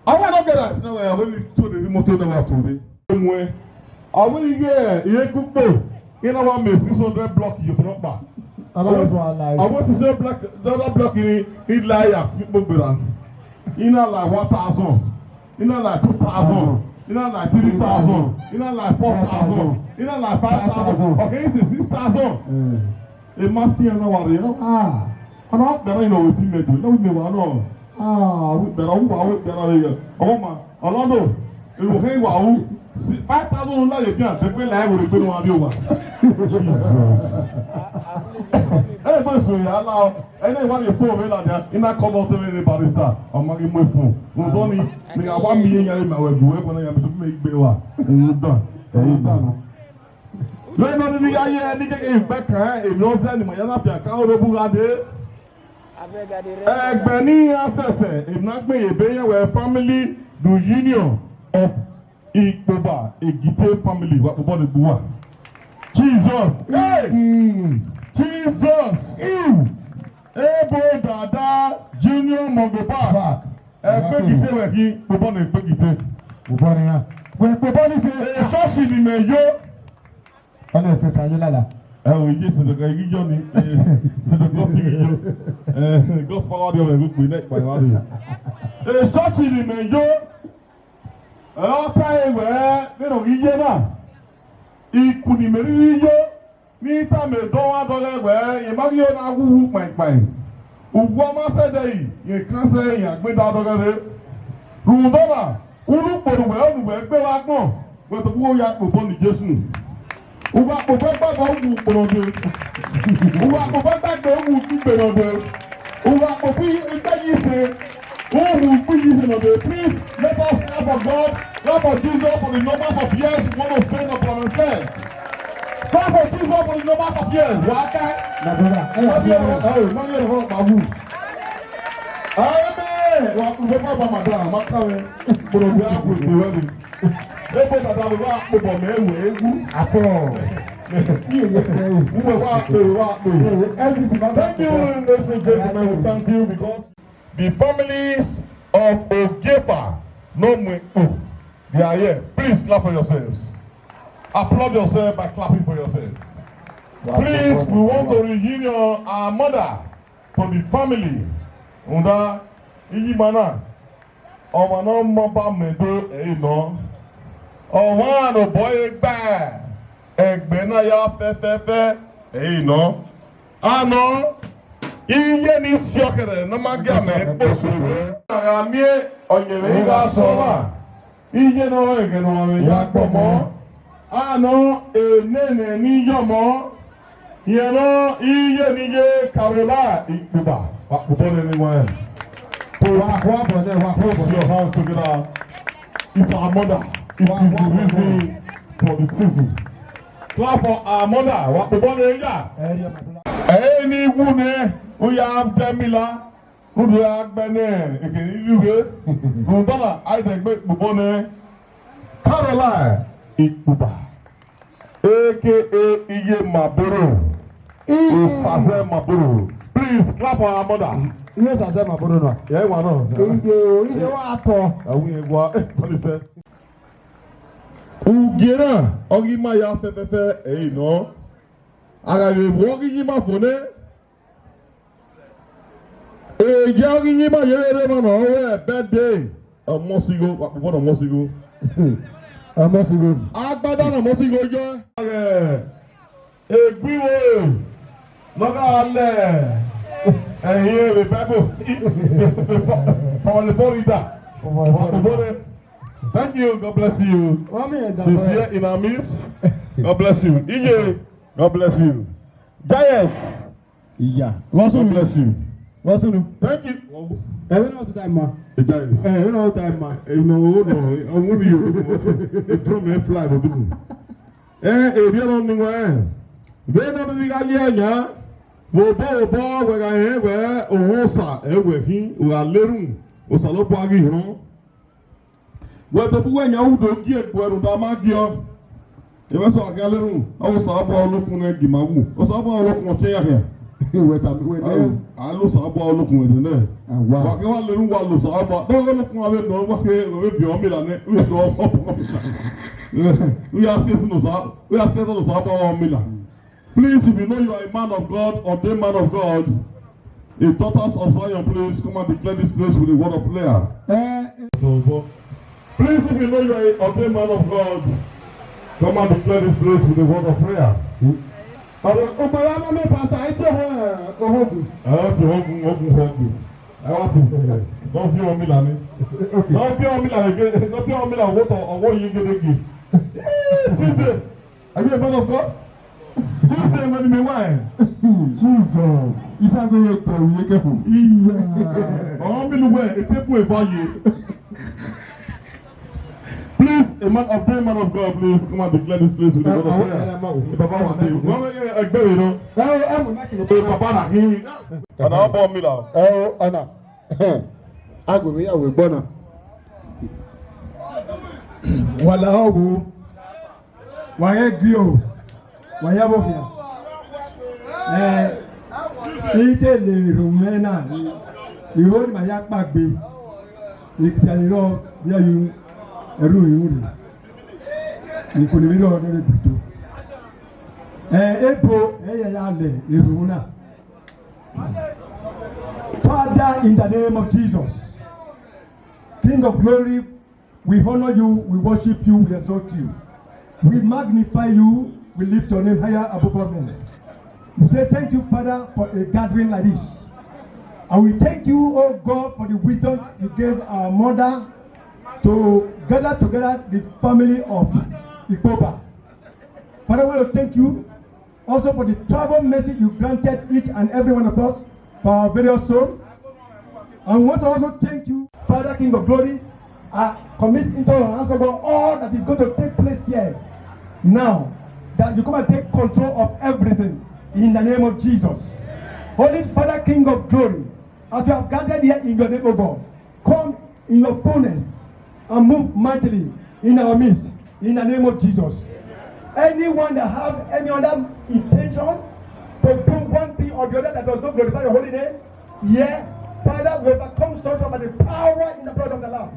Avbe nọ gẹra na wẹ avbe ni tuorre vbe imoto na wa tuorre. Muẹn, avbe ni ghe irẹn kukpo, I na wa miẹn six hundred block ye obọ ọkpa. Avbe six hundred block, the other block ni, I la ya fi kpo gbera. I na la one thousand, I na la two thousand, I na la three thousand, I na la four thousand, I na la five thousand. Okay, I say six thousand. Emasi iran na wa rre, ah, ọna kpẹrẹ ne ọ vbe fi mẹ do, ne ọ vbe mẹ wa nọ. Ah, avbe ikpẹrẹ, avbe uwa, avbe ikpẹrẹ vbe ghẹ. Ọmọ ma, Orlando, ewẹ khe wa ru, five thousand la ye dia, de pe la ẹvbo regbe ne wa vbe owa. Jesus. Ẹ gbe so ya la, ẹ na wa ye phone vbe ladian, I na call out vbe barrister, ọ ma ghi mu phone. Rhunmwuda ọnii, ne I gha wa miẹn iran, ma wẹ gu ẹbọ na ya, mẹ tọ mẹ gbe wa. Ẹ i dan, ẹ i dan. Vbene ọ rhirhi gha ye ne I keke ghi gbe kan emwi ọzọ ne ima ya na fian kan orobu gha dee. Ẹgbẹe ne iran sẹsẹ, emwi na gbẹn ye ebe iran wẹ Family Reunion of Ikpoba Egite Family, wa kpobọ ne egbe uwa. Jesus. Hey! Jesus. Ew! Ebo Dada Junior Mogoba. Ẹgbẹe Egite wẹ khin, kpobọ ne egbe Egite. Kpobọ ne iran. Wẹ kpobọ ne ife. Esọsi ne imẹ yo. Ọnii ẹfe ta ye lala. Ẹ o, iye sẹdẹkẹ ghi yọ ni, sẹdẹkẹ ọsi ghi yọ. Ẹ, God's power dey ọmọ ẹgbẹ ne ẹkpa wa rre. Esọsi ne imẹ yo. Ẹ, ọ ta ẹre wẹ, vbene ọ ghi ye na, iku ne imẹ rhirhi yo, ne I tama Edọmwadẹ ọghẹ wẹ, rẹn ma ghi yo na wu uwu kpaikpai. Uwu ọ ma sẹ ẹdẹre, rẹn kan sẹ ẹre, rẹn a gbẹn da dọghẹ rre. Rhunmwuda ọna, unu kporo wẹ, unu wẹ gbe vbe agbọn, wẹ tobọ uwa ya kpe obọ ne Jesu. Uwa kpe obọ ẹgbẹe, uwu kporo dee. Uwa kpe obọ ẹgbẹe, uwu kporo dee. Uwa kpe obọ ẹgbẹe ye ise, uwu kporo ye ise nọ dee. Please, let us clap for God, clap for Jesus for the numbers of years we want to spend upon ourselves. Clap for Jesus for the numbers of years. Wa ka. My brother, eh, Wa bi ọrọ, eh, ma yẹ ọrọ pa wu. Amen. Wa ku fẹ pa madam, ma ka wẹ. Kporo bi a ku eto wẹ ni. Ebo dada wẹ wa kpobọ mẹ wẹ wu. Atọ. Uwẹ wa kpe, wa kpe. Thank you, ladies and gentlemen. We thank you because the families of Ogefa no mu ekpo. They are here. Please clap for yourselves. Applaud yourself by clapping for yourselves. Please, we want to reunion our mother to the family. Rhunmwuda, iyima na, ọmwa ne ọ mọ ba mẹ do ẹre nọ. Ọmwa ne obọ ẹre gba ẹgbẹ na ya fẹfẹfẹ ẹre nọ. Anọ, iye ni si ọkẹrẹ ne ọ ma gia mẹ kposo. A gha miẹn ọyẹnmwẹ gha sẹ ọmwa. Iye ne ọ rẹn ẹghẹ ne ọmwa mwẹ ya kpọmọ. Anọ, enene ni yọmọ. Rẹn nọ, iye ni ye Caroline Ikpuba, wa kpobọ nẹ ne wa. Wa khuabọ nẹ, wa khuabọ nẹ. Put your hands together. It's our mother. It is the reason for the season. Clap for our mother. Wa kpobọ nẹ ya. Ẹ i re ọmọ tó la. Ẹ i ni wu nẹ, u ya dẹ mila. Rhunmwuda a gbe nẹ ekene iye ughe, rhunmwuda na, a i dẹgbe kpobọ nẹ Caroline Ikpuba, A K A Iye Maboro, Osaze Maboro. Please clap for our mother. Iye Osaze Maboro na. Ẹ wa nọ. Iye o, iye wa tọ. Ẹ wi wa, ẹ, kọni sẹ. Ugie na, ọ ghi ma ya fẹfẹfẹ, ẹ i nọ. A gha vbe vbuọ ghi yi ima fo nẹ. Eya ghi yi ima yevbe rre emwa ne ọ rre birthday. Ọmọsigho, wa kpobọ ne Ọmọsigho. Ọmọsigho. Agbada ne Ọmọsigho yọ. Egbe iwo ne ọ gha lẹ ẹre vbe Bible. Paul Florida. Wa kpobọ nẹ. Thank you. God bless you. Wa mi ẹ̀dá She's bẹ́ẹ̀. Here in our midst. God bless you. Iye, God bless you. Jayes. Iya. God bless you. What's up? Thank you. Ẹ wẹ náà ti ta ẹ ma. Ẹ Jayes. Ẹ wẹ náà ti ta ẹ ma. Ẹ nọ, ọ nọ, ọmọ mi yo. Ẹ drum ẹ fly bọ duku. Ẹ, ẹ, ẹ, vbe nọ ni wẹ. Vbe nọ ni gha ye ẹyan. Vbe obọ, obọ, wẹ gha hẹn wẹ, ohun Osa, ẹ wẹ khin, u gha lerhun, Osanobua ghi rhọn. Wẹ tobọ uwẹ yan u do gie egbe rhunmwuda ma gie ọ. Ẹ vbe sẹ ọghe a lerhun, ọ Osanobua olokun nẹ gie ima wu. Osanobua olokun ọtẹn ya khian. Wẹ tama, wẹ tama. Ayi, a lo Osanobua olokun ẹdẹ nẹ. Awa. Wa ke wa lerhun wa lo Osanobua. Dọghe olokun avbe nọ, wa ke vbe viọ mila nẹ, u do ọ. U ya si ẹse ne Osa, u ya si ẹse ne Osanobua mila. Please, if you know you are a man of God, ordained man of God, a daughters of Zion, please come and declare this place with a word of prayer. Eh, eh. So, but please, if you know you are a ordained man of God, come and declare this place with a word of prayer. Ọ̀rọ̀ ọmọ ya máa mẹ́fà ta ẹ́ tó hàn ọ̀hún. Ẹ ti hàn ọ̀hún, ọ̀hún, ọ̀hún. Ẹ wá sí ìfẹ́ rẹ̀. Lọ fi ọmọ mi là ní. Okay. Lọ fi ọmọ mi là ní. Lọ fi ọmọ mi là owó tọ, ọwọ́ yìí gédégé. Tuesday. Are you a man of God? Jesus, when me why? Jesus. Isa go ye to ye careful. Yeah. Oh, me look where it take away by you. Please, a man of prayer, man of God, please come and declare this place with the word of prayer. Baba wa dey. Wọ́n wẹ́ ẹgbẹ́ yìí náà. Ẹ o, ẹ mọ̀ náà kì í. Ẹ bàbá náà kì í. Ọ̀nà ọ̀bọ mi là. Ẹ o, ọ̀nà. Agbègbè yàwó gbọ́nà. Wàlá ọ̀wọ́. Wa ghẹ gio, wa ya vbe okhian. Ẹ, I te le rhunmwuda na, I ho ne ima ya kpaegbe, I pian rrọọ vbe ẹyu ẹrhu irhu rre, I khulo emwi rrọọ ne ọ rre gbe to. Ẹ, ebo ẹ ya ya lẹ erhunmwu na. Father, in the name of Jesus, King of glory, we honor you, we worship you, we exalt you. We magnify you, we lift your name higher above all names. We say thank you, Father, for a gathering like this. And we thank you, oh God, for the wisdom you gave our mother to gather together the family of Ikpoba. Father, we want to thank you also for the travel message you granted each and every one of us for our various souls. And we want to also thank you, Father, King of Glory, I commit into your hands, oh God, all that is going to take place here now, that you come and take control of everything in the name of Jesus. Holy Father, King of Glory, as we have gathered here in your name, oh God, come in your fullness and move mightily in our midst in the name of Jesus. Anyone that have any other intention to do one thing or the other that does not glorify your holy name, yeah, Father, we overcome such by the power in the blood of the Lamb.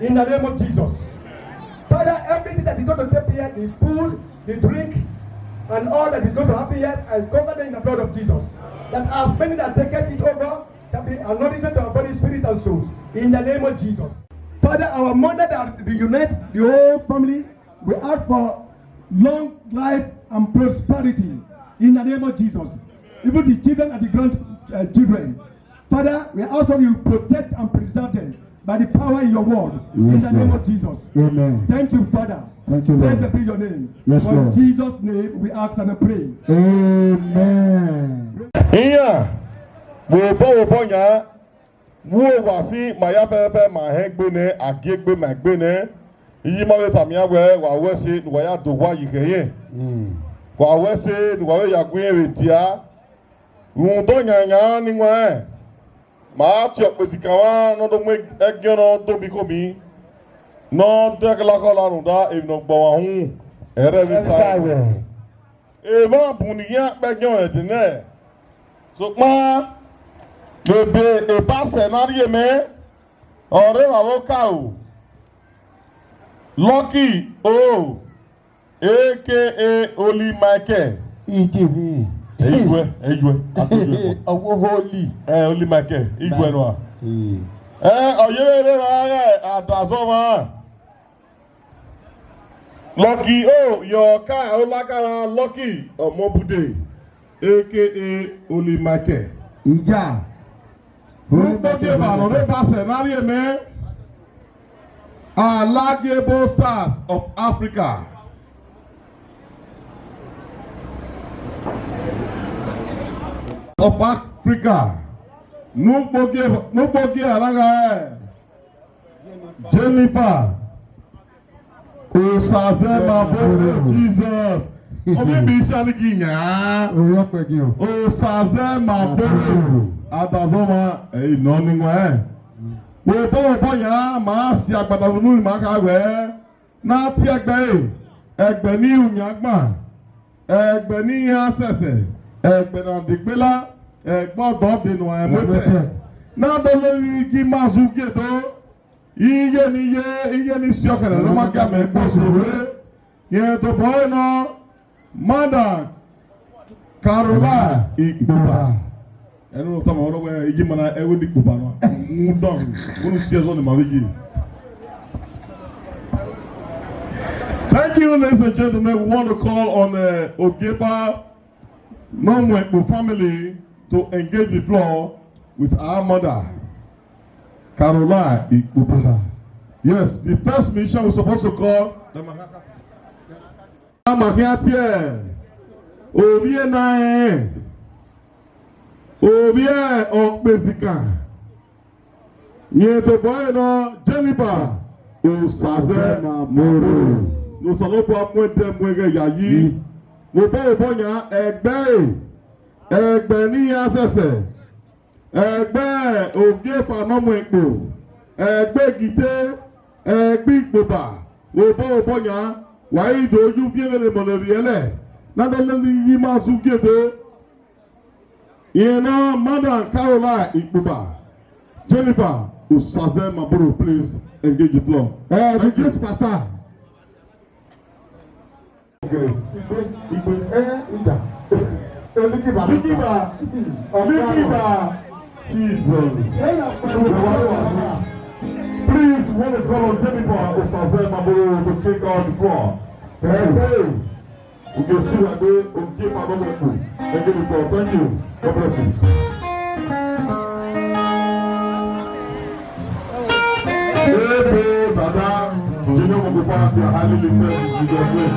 In the name of Jesus. Father, everything that is going to take here, the food, the drink, and all that is going to happen here, I cover them in the blood of Jesus. That as many that take it, oh God, shall be anointed of body, spirit, and souls. In the name of Jesus. Father, our mother that reunite the whole family, we ask for long life and prosperity in the name of Jesus. Even the children and the grandchildren. Father, we ask that you protect and preserve them by the power in your word. In the name of Jesus. Amen. Thank you, Father. Thank you, Lord. Blessed be your name. Yes, Lord. For in Jesus' name we ask and pray. Amen. Iran, vbe obọ vbe obọ yan, vbe uwa sin ma ya fẹfẹfẹ ma hẹn egbe nẹ, a gie egbe ma egbe nẹ. Iye ima vbe tama iran wẹẹ, wa ru ẹse ne uwa ya do owa yi khẹ irẹn. Wa ru ẹse ne uwa vbe ya gu irẹn vbe dia. Rhunmwuda ọyanyan ni wan rẹn, ma tie ọkpesi kan mwa ne ọ do mu ẹgiọnọ do miẹn ikhomi, ne ọ dẹghe ọkọ la rhunmwuda emwi ne ọ gbe ọmwa uhunmwu, ẹrẹ vbe sa ẹe. Emwa bun ne iran kpẹgiọn ẹdẹ nẹ, sokpan vbe ebe ebasẹ ne a rhie mẹ, ọre evba vbe okaro, Lucky O, A K A Holy Michael. Ije vbe. Ẹ i juẹ, ẹ i juẹ, a to juẹ. Ọvbo Holy. Ẹ, Holy Michael, i juẹ nua. Ẹ, ọ yevbe rre evba ghe adazọ mwa. Lucky O, yọ ka olaka ra Lucky Ọmọbude, A K A Holy Michael. Ija. Rhunmwuda evba ne ọ rre ebasẹ ne a rhie mẹ, Alagebo Stars of Africa. Of Africa. Ne ugbo gie, ne ugbo gie a na gha ẹe. Jennifer Osazemaboro, Jesus. Ọ vbe bi isa ni gi yan. Orhiọkpẹgiọn. Osazemaboro. Adazọmwa, ẹ i nọ ni wan. Vbe obọ vbe obọ yan, ma si agbada vbe unu ma kha wẹẹ, ne a tie ẹgbẹe, ẹgbẹe ni ru yan gban. Ẹgbẹe ne iran sẹsẹ, ẹgbẹe ne a degbe la, ẹgbẹe ọdọ de ne uan ẹmwẹ otọ. Ne a do lele iye ima zẹ ugie do, iye ne iye, iye ne I si ọkẹrẹ ne ọ ma gie amẹ ẹgbẹe oso rre. Rẹn tobọ ẹre nọ, Madam Caroline Ikpoba. Ẹnu tama ọrọ wẹ iye ima na ẹvbo ni Ikpoba nọ. Mu dọn, unu si ẹzọ ne ima vbe ye. Thank you, ladies and gentlemen. We want to call on uh, Ogiepa Nomuekpo family to engage the floor with our mother, Caroline Ikpoba. Yes, the first musician we're supposed to call. Ama khian tie ovbi ena rẹn, ovbi ọkpesikan. Rẹn tobọ ẹre nọ, Jennifer Osazemaboro. Ne Osanobua mu ẹdẹ mu ẹghẹ yayi. Vbe obọ vbe obọ yan, ẹgbẹe, ẹgbẹe ne iran sẹsẹ, ẹgbẹe Ogiepa Nomuekpo, ẹgbẹe Egite, ẹgbẹe Ikpoba. Vbe obọ vbe obọ yan, wa i do yu viẹ vbene emọ ne rhie ẹlẹ, ne a do lele iye ima zẹ ugie do. Iran na, Madam Caroline Ikpoba, Jennifer Osazemaboro, please engage the floor. Eh, the great pastor. Okay. Igbe, Igbe, eh, Ida. Eh, Likiba, Likiba, Likiba. Jesus. Please, we want to call on Jennifer Osazemaboro to take out the floor. Thank you. Hey, hey. Ugesugha de Ogiepa Nomuekpo. Thank you, Nicole. Thank you. God bless you. Ebo, Dada, Junior Mokopa, they are highly lifted in Jesus' name.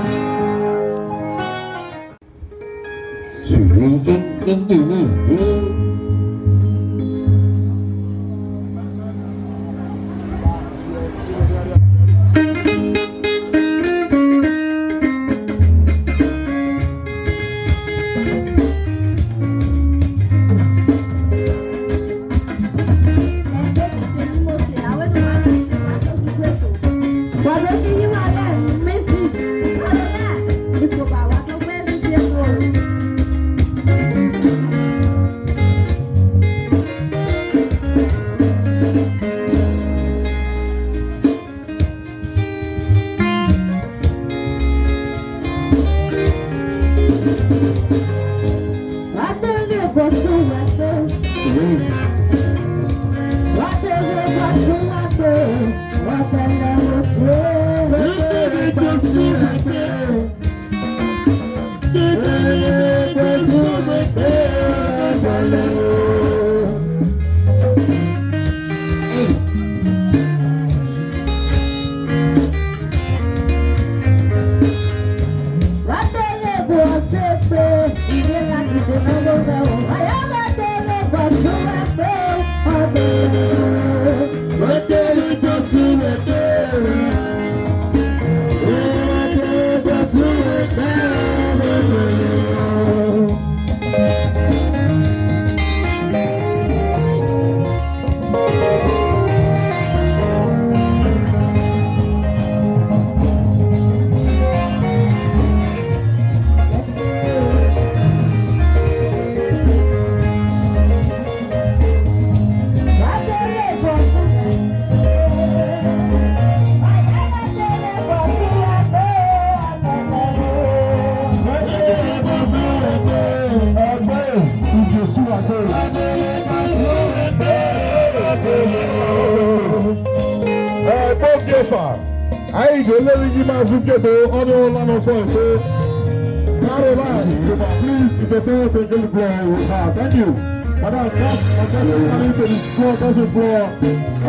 Ẹgbẹ Ogefa, a i do lele yi ma zu kegbe, ọni ọ la nọ sọ ẹse. Caroline, please, if you tell us again, glory. Ah, thank you. Madam, that's, that's coming to the floor, that's the floor.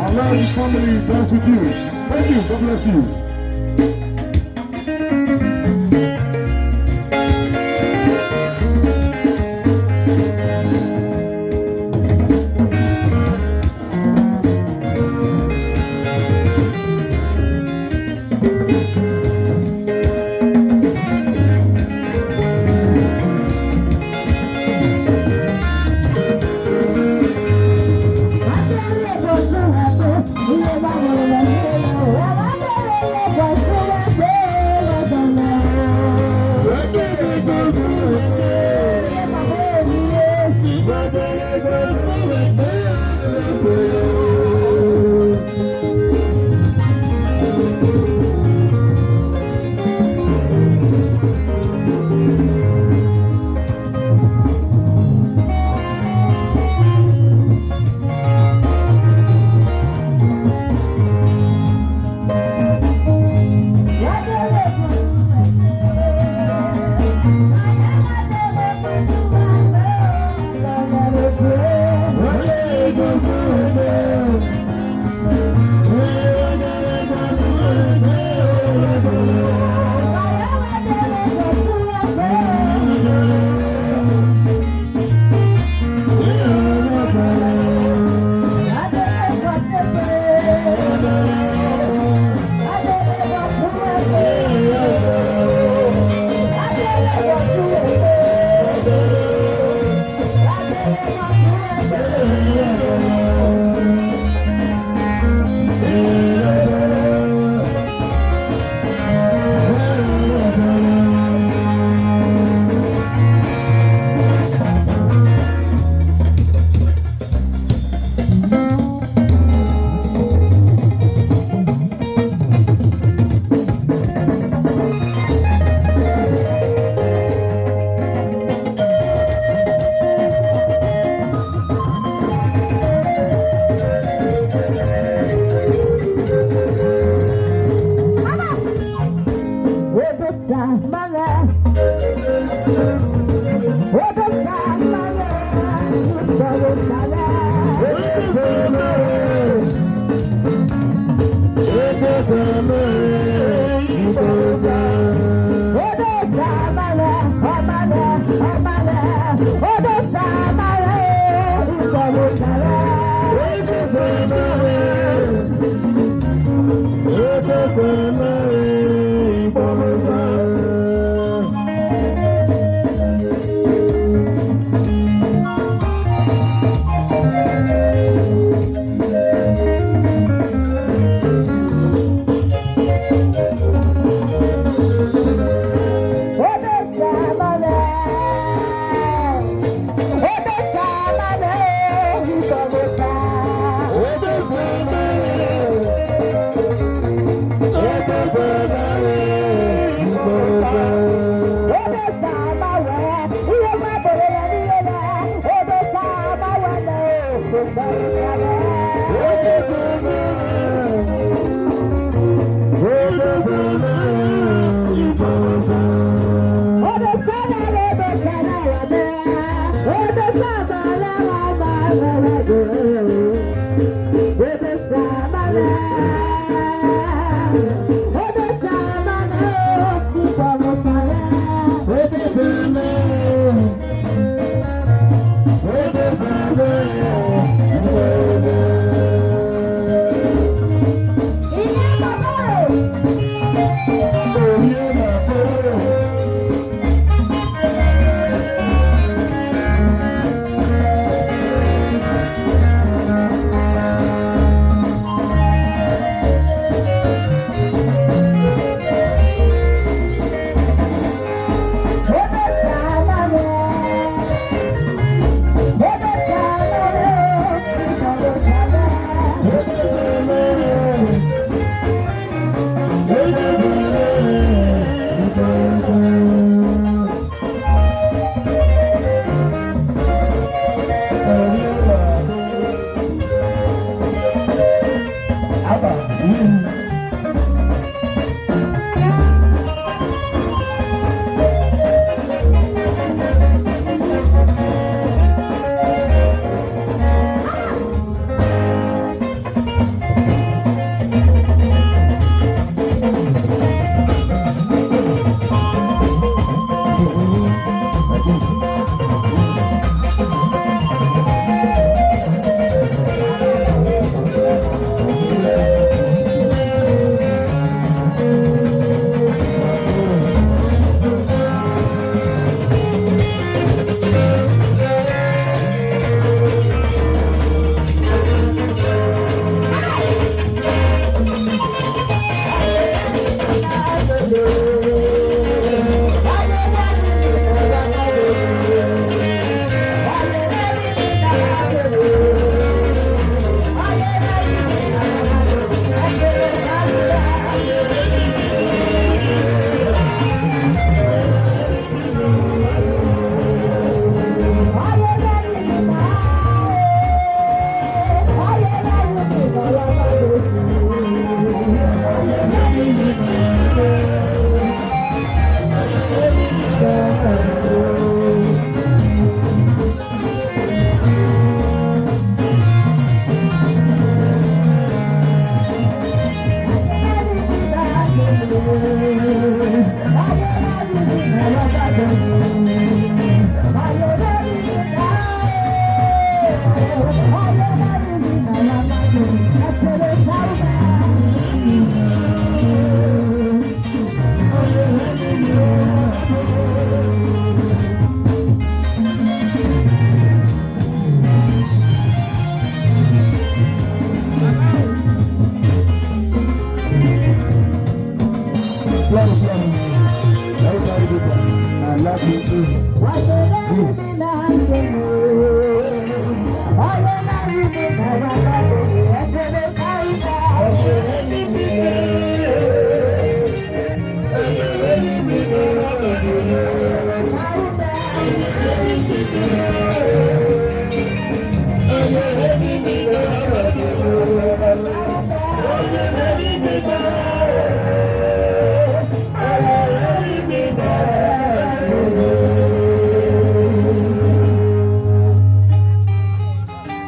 Allow the family dance with you. Thank you. God bless you.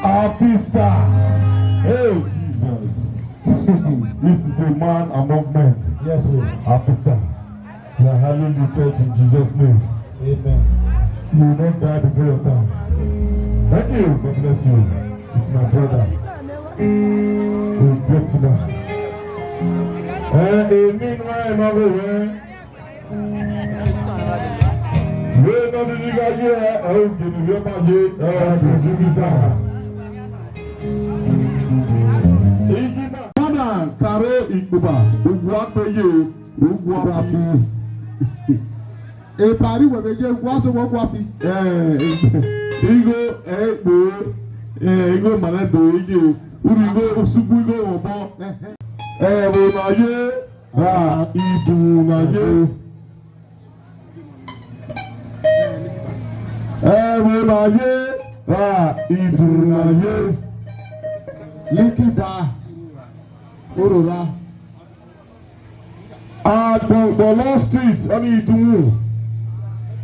Artista. Hey, Jesus. This is a man among men. Yes, sir. Artista. We are handling the church in Jesus' name. Amen. You will not die before your time. Thank you. God bless you. It's my brother. We get to that. Eh, èmi nọ ẹ ma wẹ wẹ. Wẹ nọ ni ni gha ye ẹ, ẹ o gele vbe ọba ye, ẹ o gele vbe ọba. Igi na. Father Karo Ikpoba, uwa kpeye, uwa bi. Epari wẹ vbe ye uwa sẹ uwa fi. Eh, igho, eh, ekpo, eh, igho ma na do ye, uru igho, usugbu igho vbe obọ. Eh, vbe ma ye, ra idun na ye. Eh, vbe ma ye, ra idun na ye. Likida, Orora. Agbọngbọlọ Street, ọni Idunmu.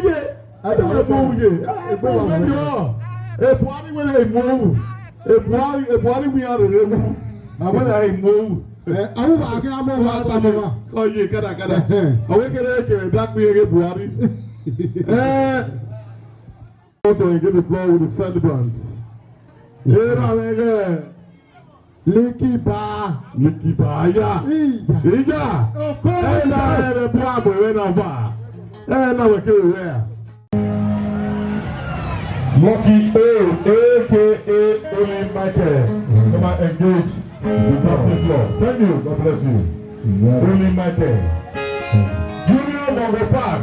iye. Ẹdẹ wẹ mu ohu ye. Egbe wa mu ohu. E Buhari wẹ ne mu ohu. E Buhari, e Buhari wẹ iran rere mu. A wẹ ne a mu ohu. Eh, a wu ba gha mu ohu a ta mu ohu. Ọ ye kada kada. Ẹhẹn. Ọ wẹ kere kere da kpe ye Buhari. Eh, I want to give the floor with the celebrants. Era wẹ ghe. Likiba. Likiba, ya. Ija. Ija. Oko. Ena ere bu abo ẹre na va. Ena wẹ kere wẹ. Lucky A, A K A Holy Michael. Come and engage the dancing floor. Thank you. God bless you. Holy Michael. Junior Mongo Park.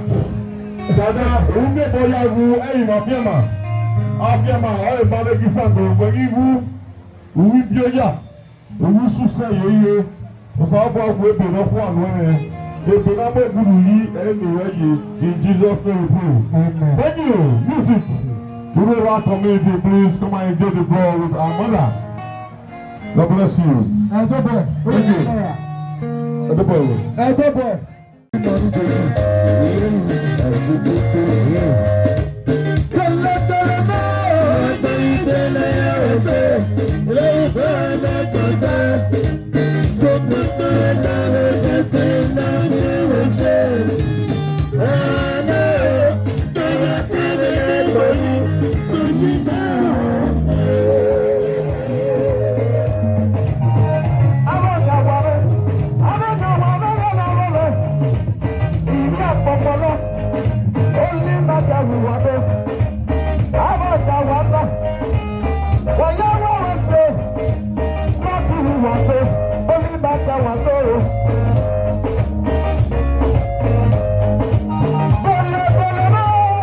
Dada, ume boya wu, ẹyin ma fiẹma. Afiẹma, ẹ ma le ghi sando, wẹ ghi wu. Uwu ibioya, uwu isusẹ yeye, Osanobua gu ebe ne ọ khuan nuẹn, ebe ne a mu egudu yi ẹre ne uwẹ ye, in Jesus' name we pray. Amen. Thank you. Music. We will welcome you, please come and enjoy the floor with our mother. God bless you. Ẹjọ bẹ, Thank you. Ẹjọ bẹ. Ẹjọ bẹ. Iri ọkpọkpọlọ, Holy Michael wẹ uwa do. Avbe ọdọ wa nọ, wa ya wẹ ẹse, Lucky wẹ uwa do, Holy Michael wẹ uwa do. Bele, bele, bele.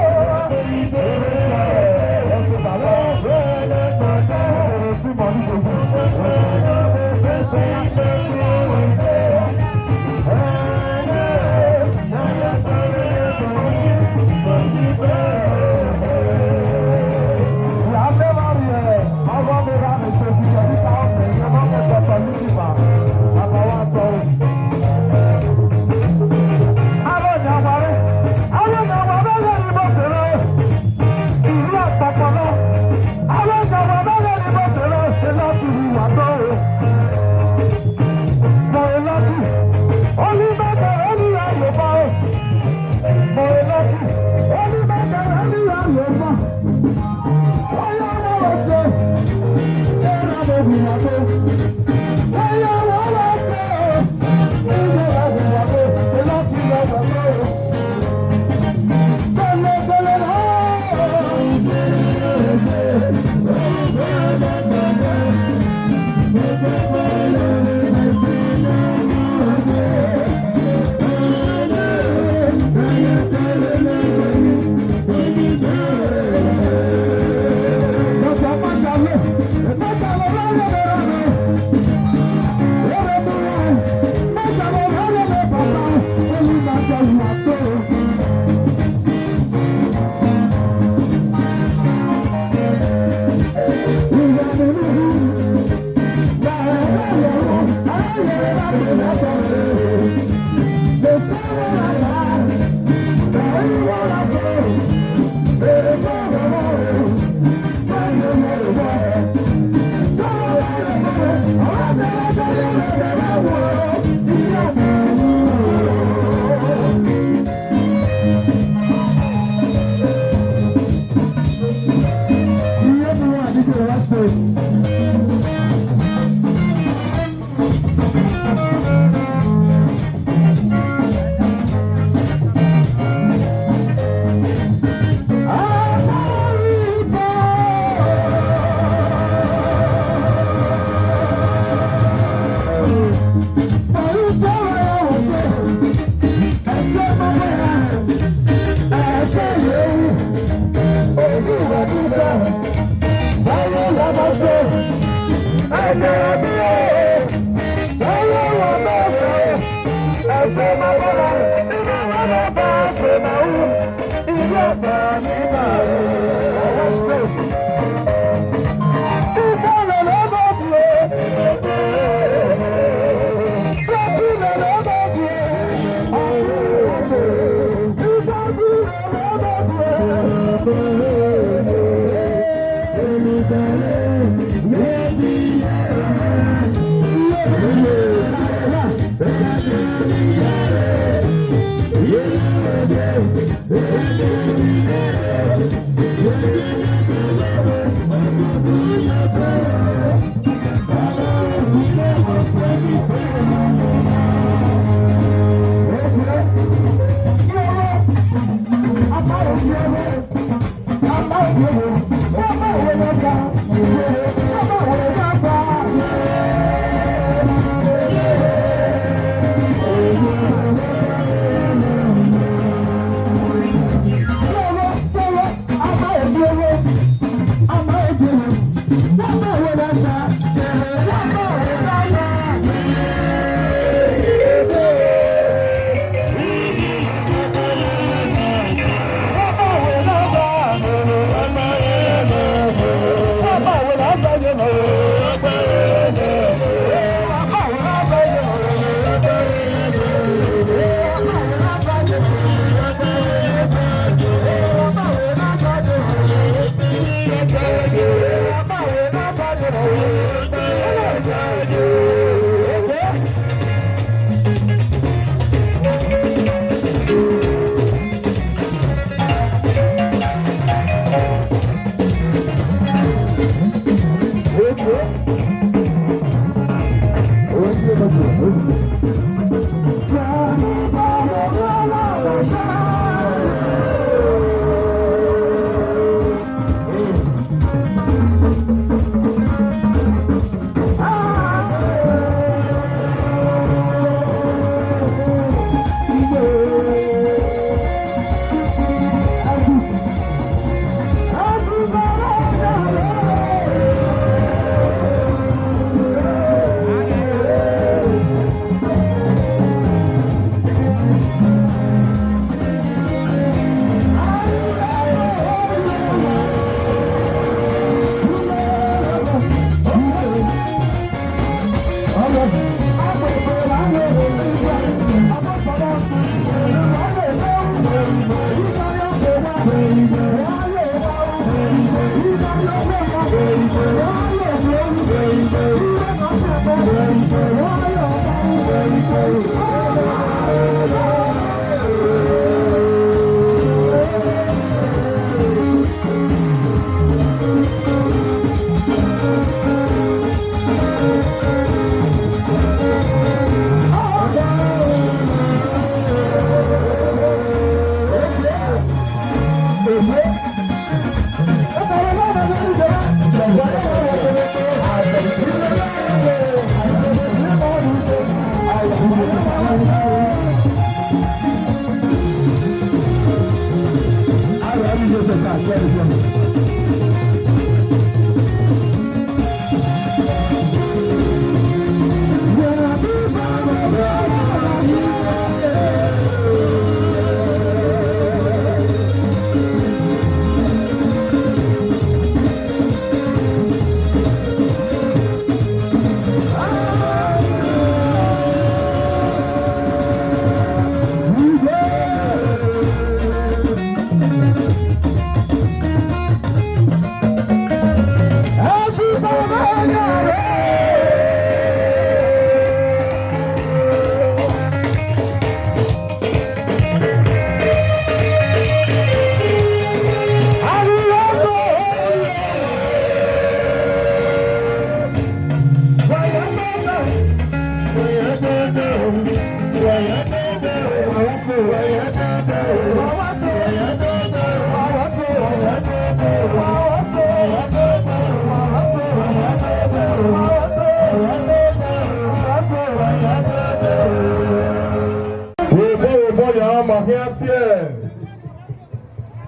Vbe obọ vbe obọ ya ma khian tie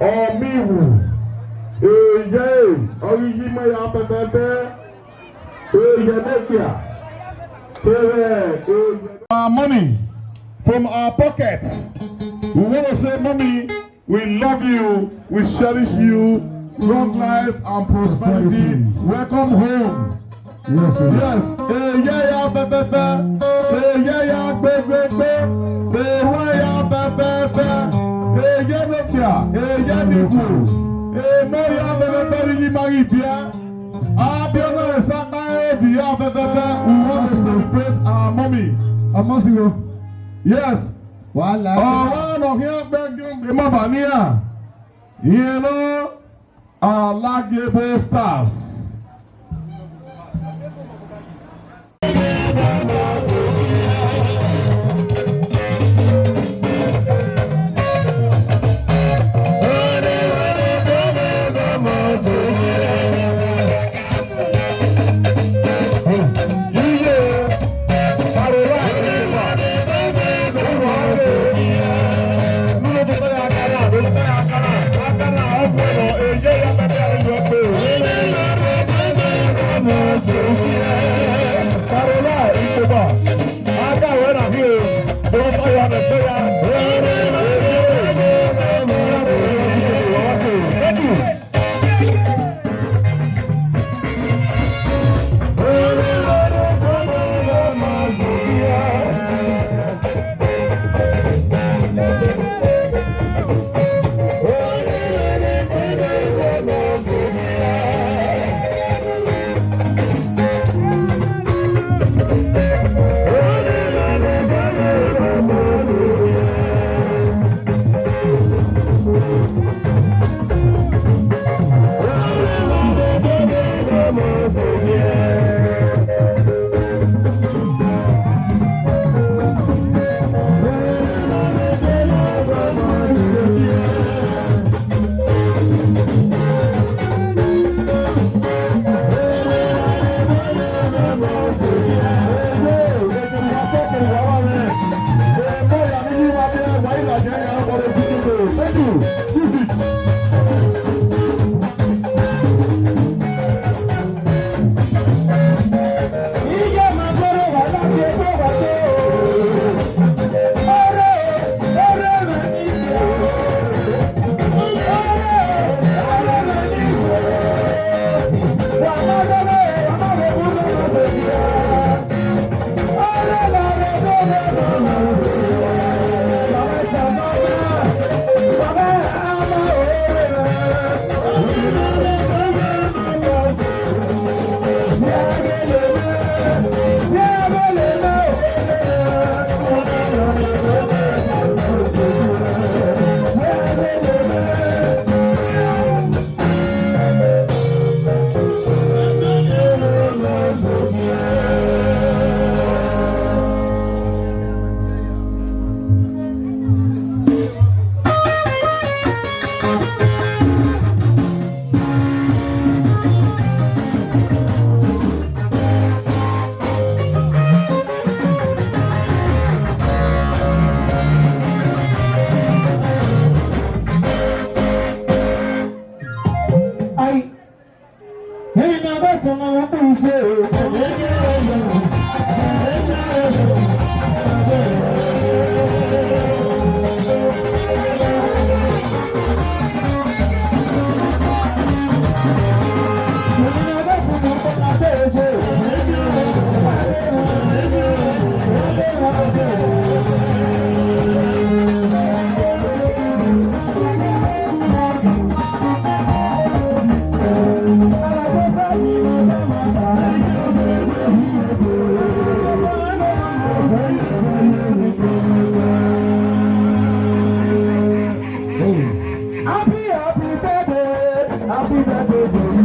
Ọmiwu, eya ẹre, ọ ghi yi ima ya bẹbẹbẹ, eya ẹmwẹ kia, kevbe eya. Our money from our pocket. We want to say, Mommy, we love you, we cherish you. Long life and prosperity. Welcome home. Yes, sir. Yes. Eya ya bẹbẹbẹ. Eya ya gbegbegbe. Ewa ya bẹbẹbẹ. Eya nokia. Eya nikhu. Emo ya bẹbẹbẹ ni yi ima ghi biẹ. Abiọna Esaka Edi ya bẹbẹbẹ. We want to celebrate our mommy. Ọmọ sigho. Yes. Wàhálà. Ọmwa ne ọ khian gbe ẹgiọnmwẹ ma ba nian. Irẹn nọ, Alagiebo Stars. Happy, happy birthday, happy birthday to you.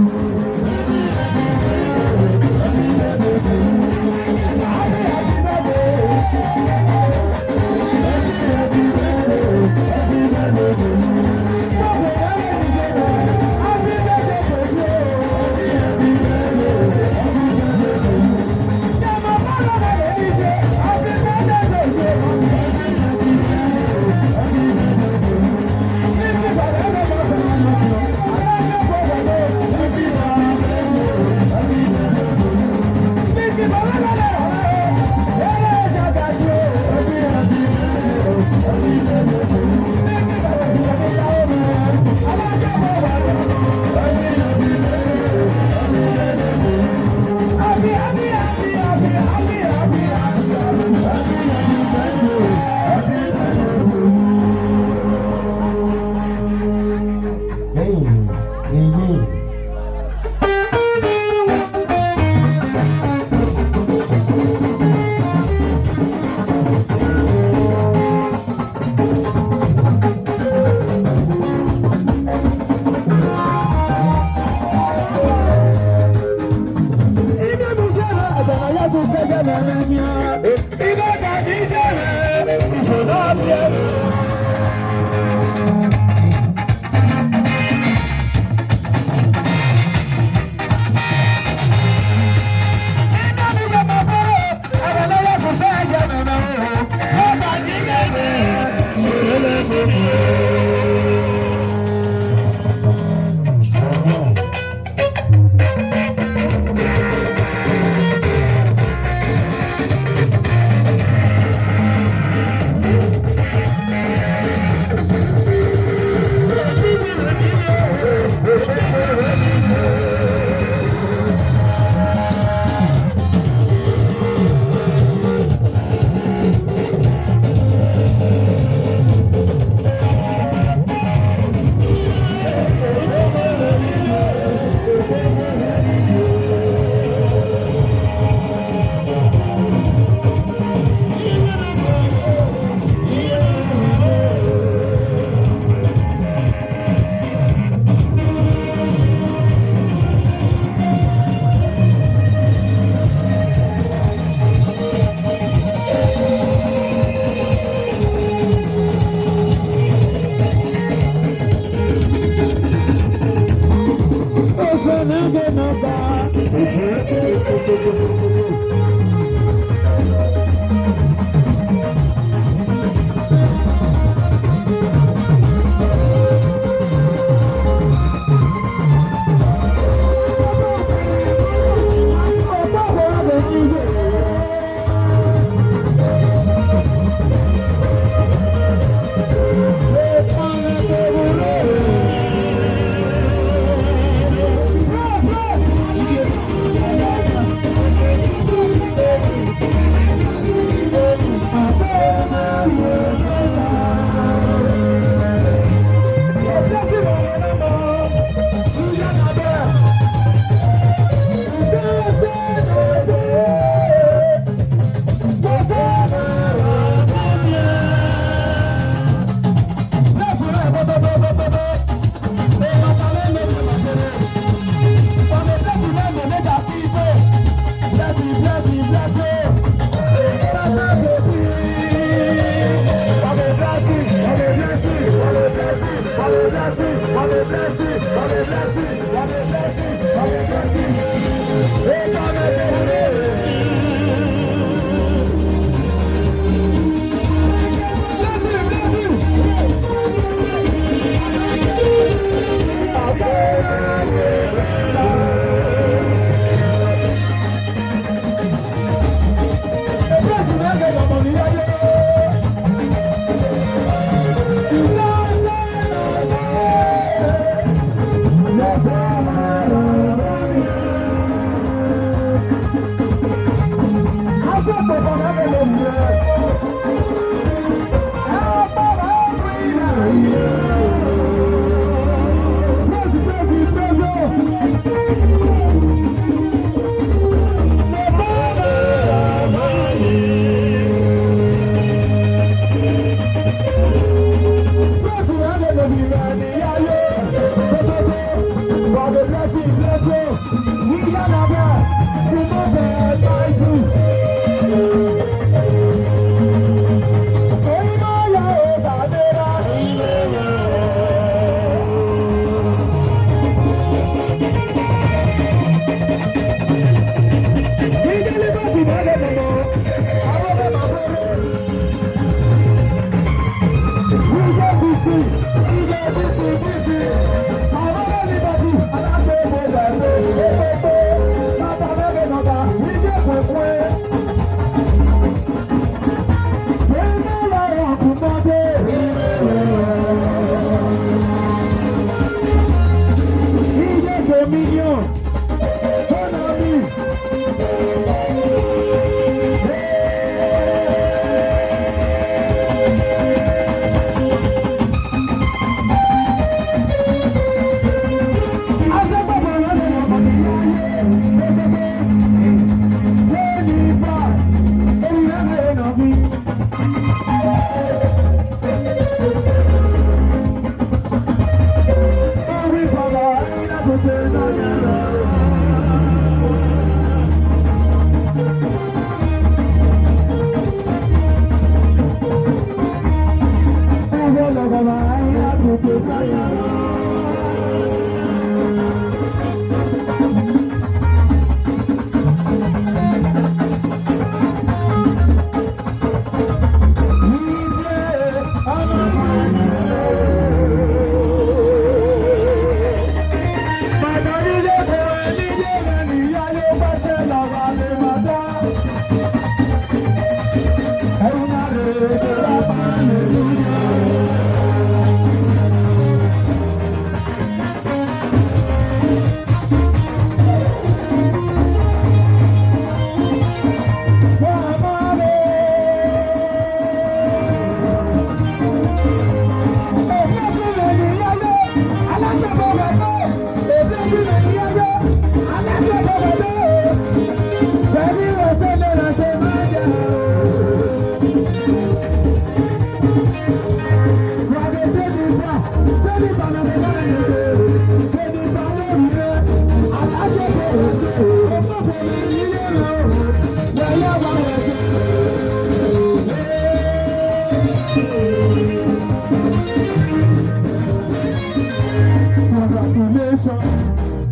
Congratulations.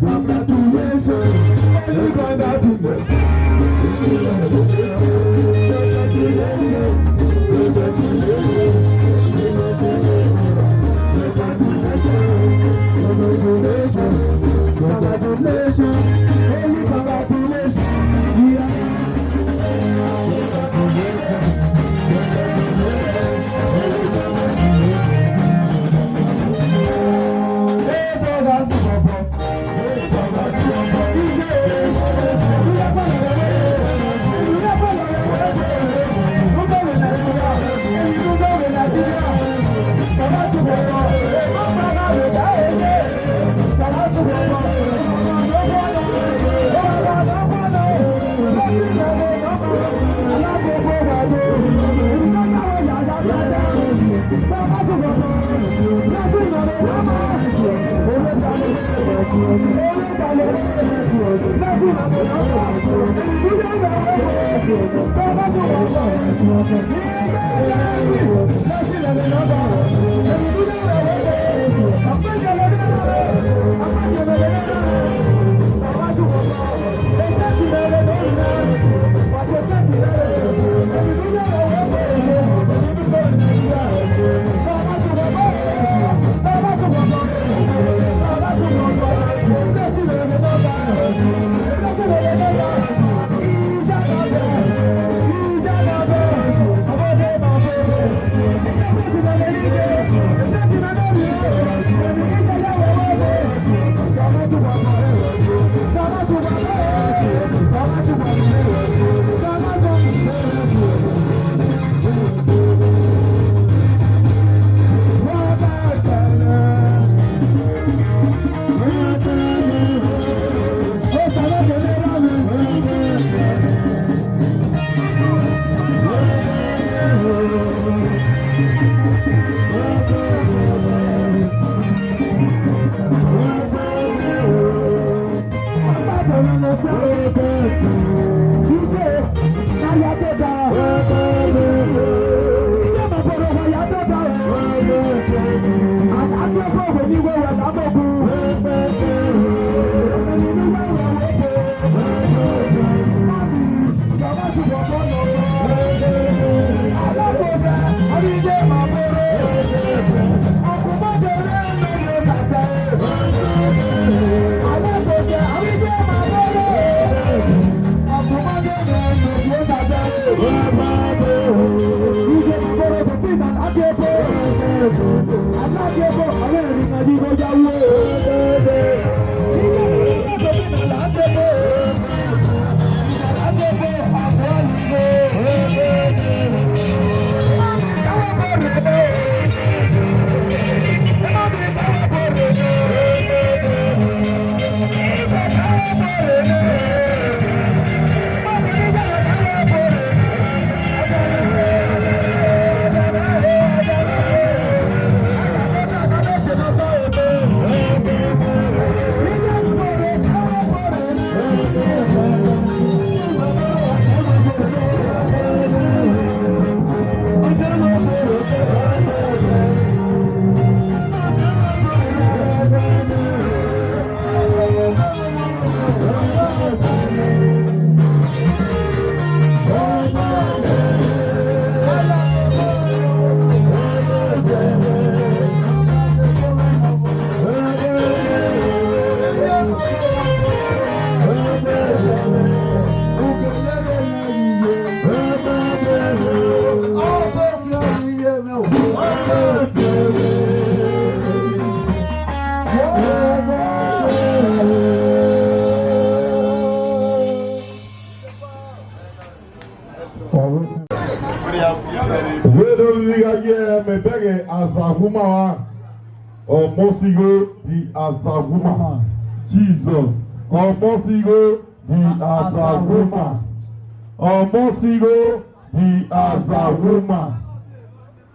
Congratulations. Congratulations. Congratulations. Congratulations. Congratulations. Vbene ọ ghi gha ye mẹ bẹghe Azaguma ra, ọmọ sigho di Azaguma. Jesus, ọmọ sigho di Azaguma. Ọmọ sigho di Azaguma.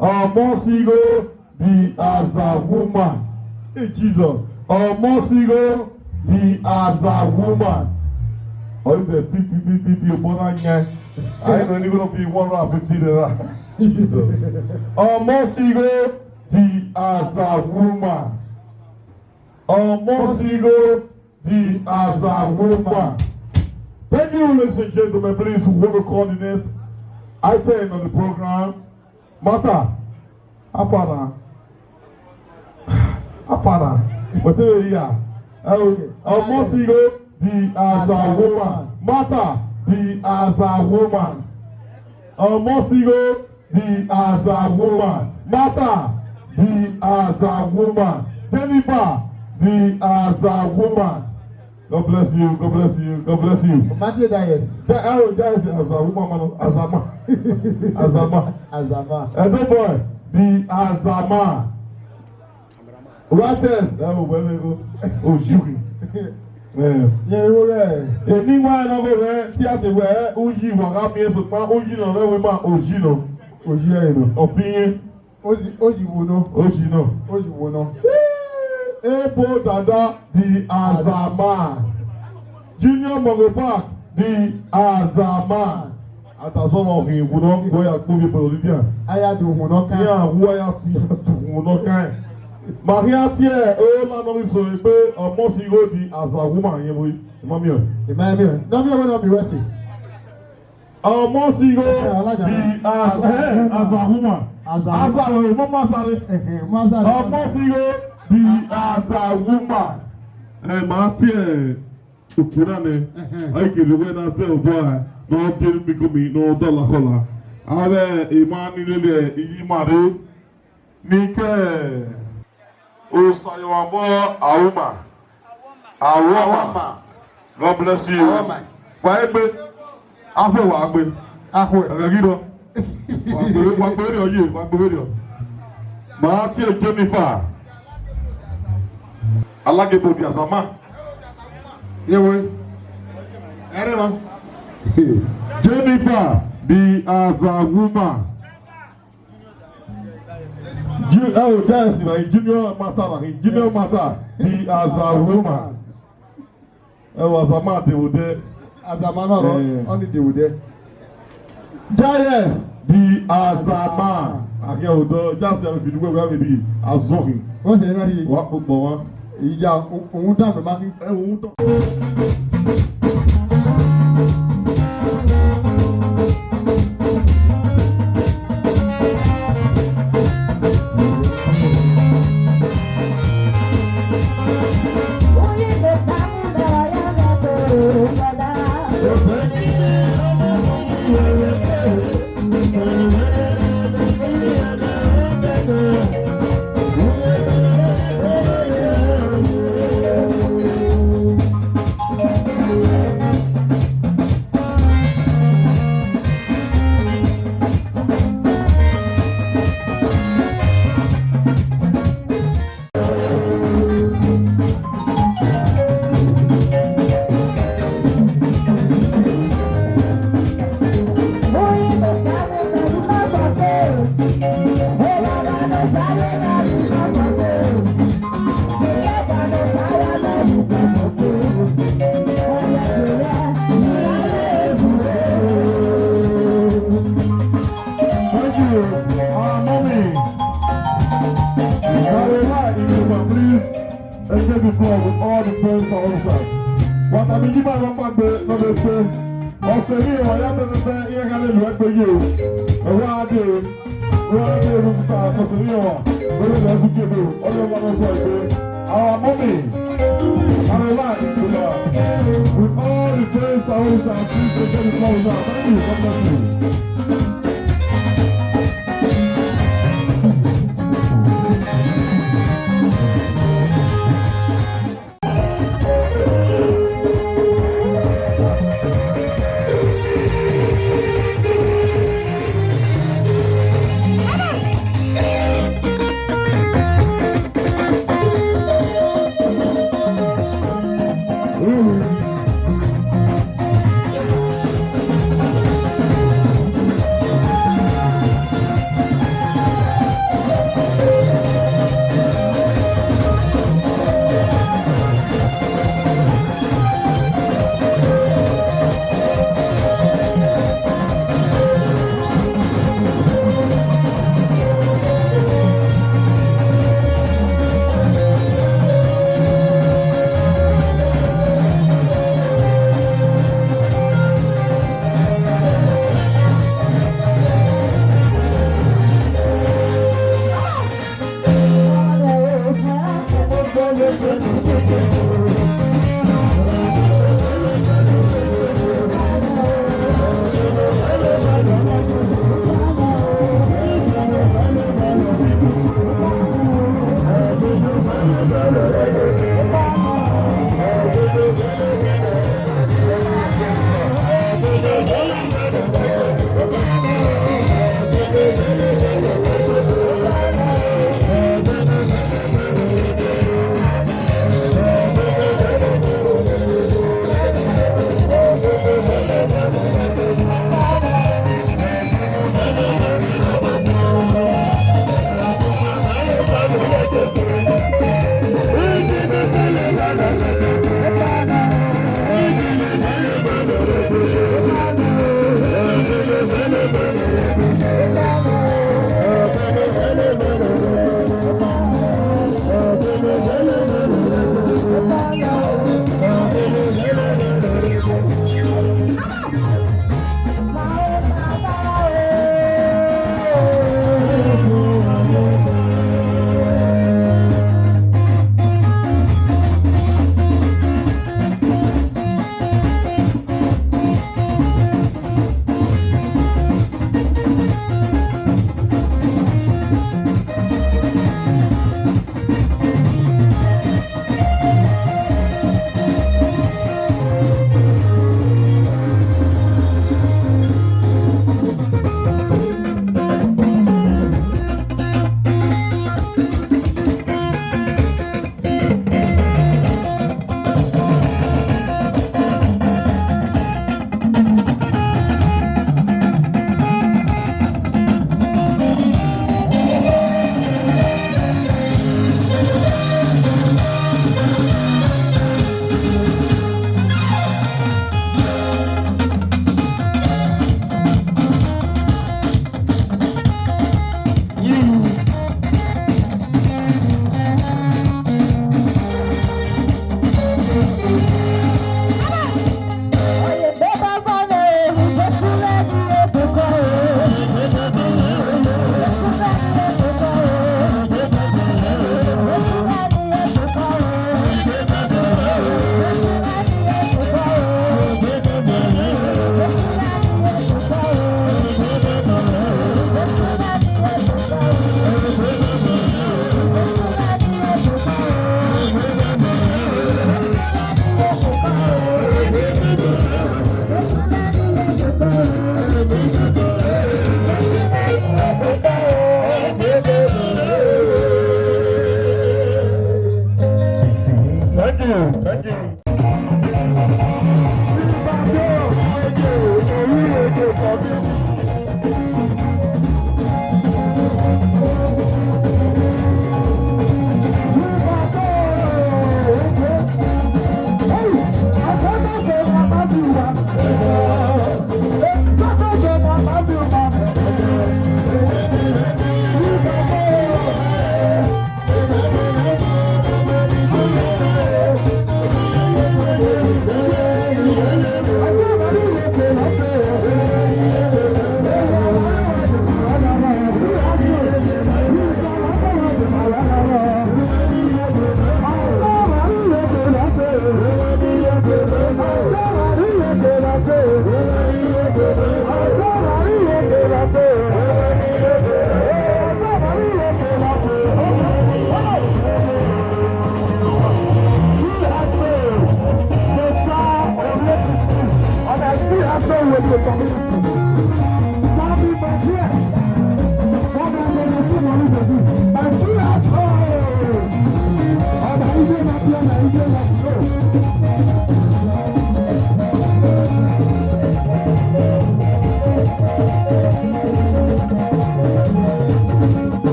Ọmọ sigho di Azaguma. Hey, Jesus. Ọmọ sigho di Azaguma. Ọ i vẹ pipipipipi obọ na yan. I know you gonna be one hundred fifty naira. Jesus. Ọmọ sigho di Azaguma. Ọmọ sigho di Azaguma. Thank you, ladies and gentlemen. Please, we want to call the next item on the program. Martha, how far now? How far now? Whatever you are. Okay. Ọmọ sigho di Azaguma. Martha di Azaguma. Ọmọ sigho di Azaguma. Martha di Azaguma. Jennifer di Azaguma. God bless you. God bless you. God bless you. Matthew Diet. That, oh, that is Azaguma, man. Azama. Azama. Azama. Edo boy di Azama. Rates, ẹ o, wẹ vbe gho, ojuhi. Ẹ. Yẹn vbe gho rẹ. Eni wa na vbe rẹ, ti a te wẹ, uyi wa gha miẹn sokpan, uyi nọ rẹ wẹ ma, oji nọ. Oji ẹre nọ. Ọpinye. Oji, oji wo nọ? Oji nọ. Oji wo nọ? Ebo dada di Azama. Junior Mongo Park di Azama. Atasọmọ hin wu nọ, wẹ ya kpo vbe politician. A ya do wu nọ kan. Ya wu a ya ti do wu nọ kan. Ma khian tie o la nọ so egbe ọmọ sigho di Azaguma yẹn vbe. Ma miẹn. Ima miẹn. Nọ miẹn wẹ nọ miẹn wẹ si. Ọmọ sigho di Azaguma. Azaguma. Azaguma, ọmọ Azare. Ẹhẹn, ọmọ Azare. Ọmọ sigho di Azaguma. Ẹ ma tie. Okuna nẹ, ẹhẹn, a i kele wẹ na zẹ obọ ra, ne ọ de emigomi, ne ọ dọla khọla. Avbe emwa ni lele iyi ima rre, ni ke Osayọmwa Auma. Auma. God bless you. Auma. Wa egbe. Afe wa gbe. Afe. Ẹghẹ ghi rọ. Wa gbe, wa gbe rriọ ye, wa gbe rriọ. Ma tie Jennifer. Alagebo di Azama. Yewe. Ẹre ma. Jennifer di Azaguma. Ju-, oh, that's right. Junior Martha, right? Junior Martha di Azaguma. Ẹ wa Azama de vbe odẹ. Azama na rọ, eh, ọ ni de vbe odẹ. Jaius the Azama. Akẹ odọ, just ya fi dugbe wẹ bi azọghi. O se na ri. Wa kpokpọ wa. Iya, o, o da me ma ki. Ẹ wo tọ. Thank you, our mommy. Caroline Ijeoma, please, let's take the floor with all the friends and officers. Wa tama iye ima rhọkpa gbe ne ọ vbe te. Ọse emwi ọmwa ya tẹtẹtẹ, iran gha lele uẹ gbe ye o. Ẹ wa dee, wa dee, rhunmwuda ọse emwi ọmwa, wẹ lele uẹ gbe ye o. Ọ ye ọmwa ne ọ sẹ egbe. Our mommy, Caroline Ijeoma, with all the friends and officers, please take the floor with us. Thank you. God bless you.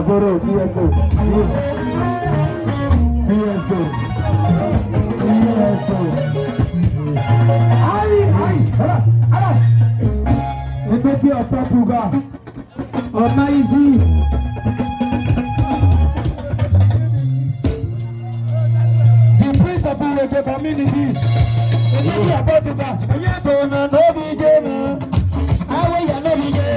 Bro, C S O. C S O. C S O. Ai, ai, hala, hala. Emeti ọtọ tuga. Ọna isi. The prince of Uweke community. Emeti ọtọ tuga. Ẹyẹ tó na no bi je na. Awe ya no bi je.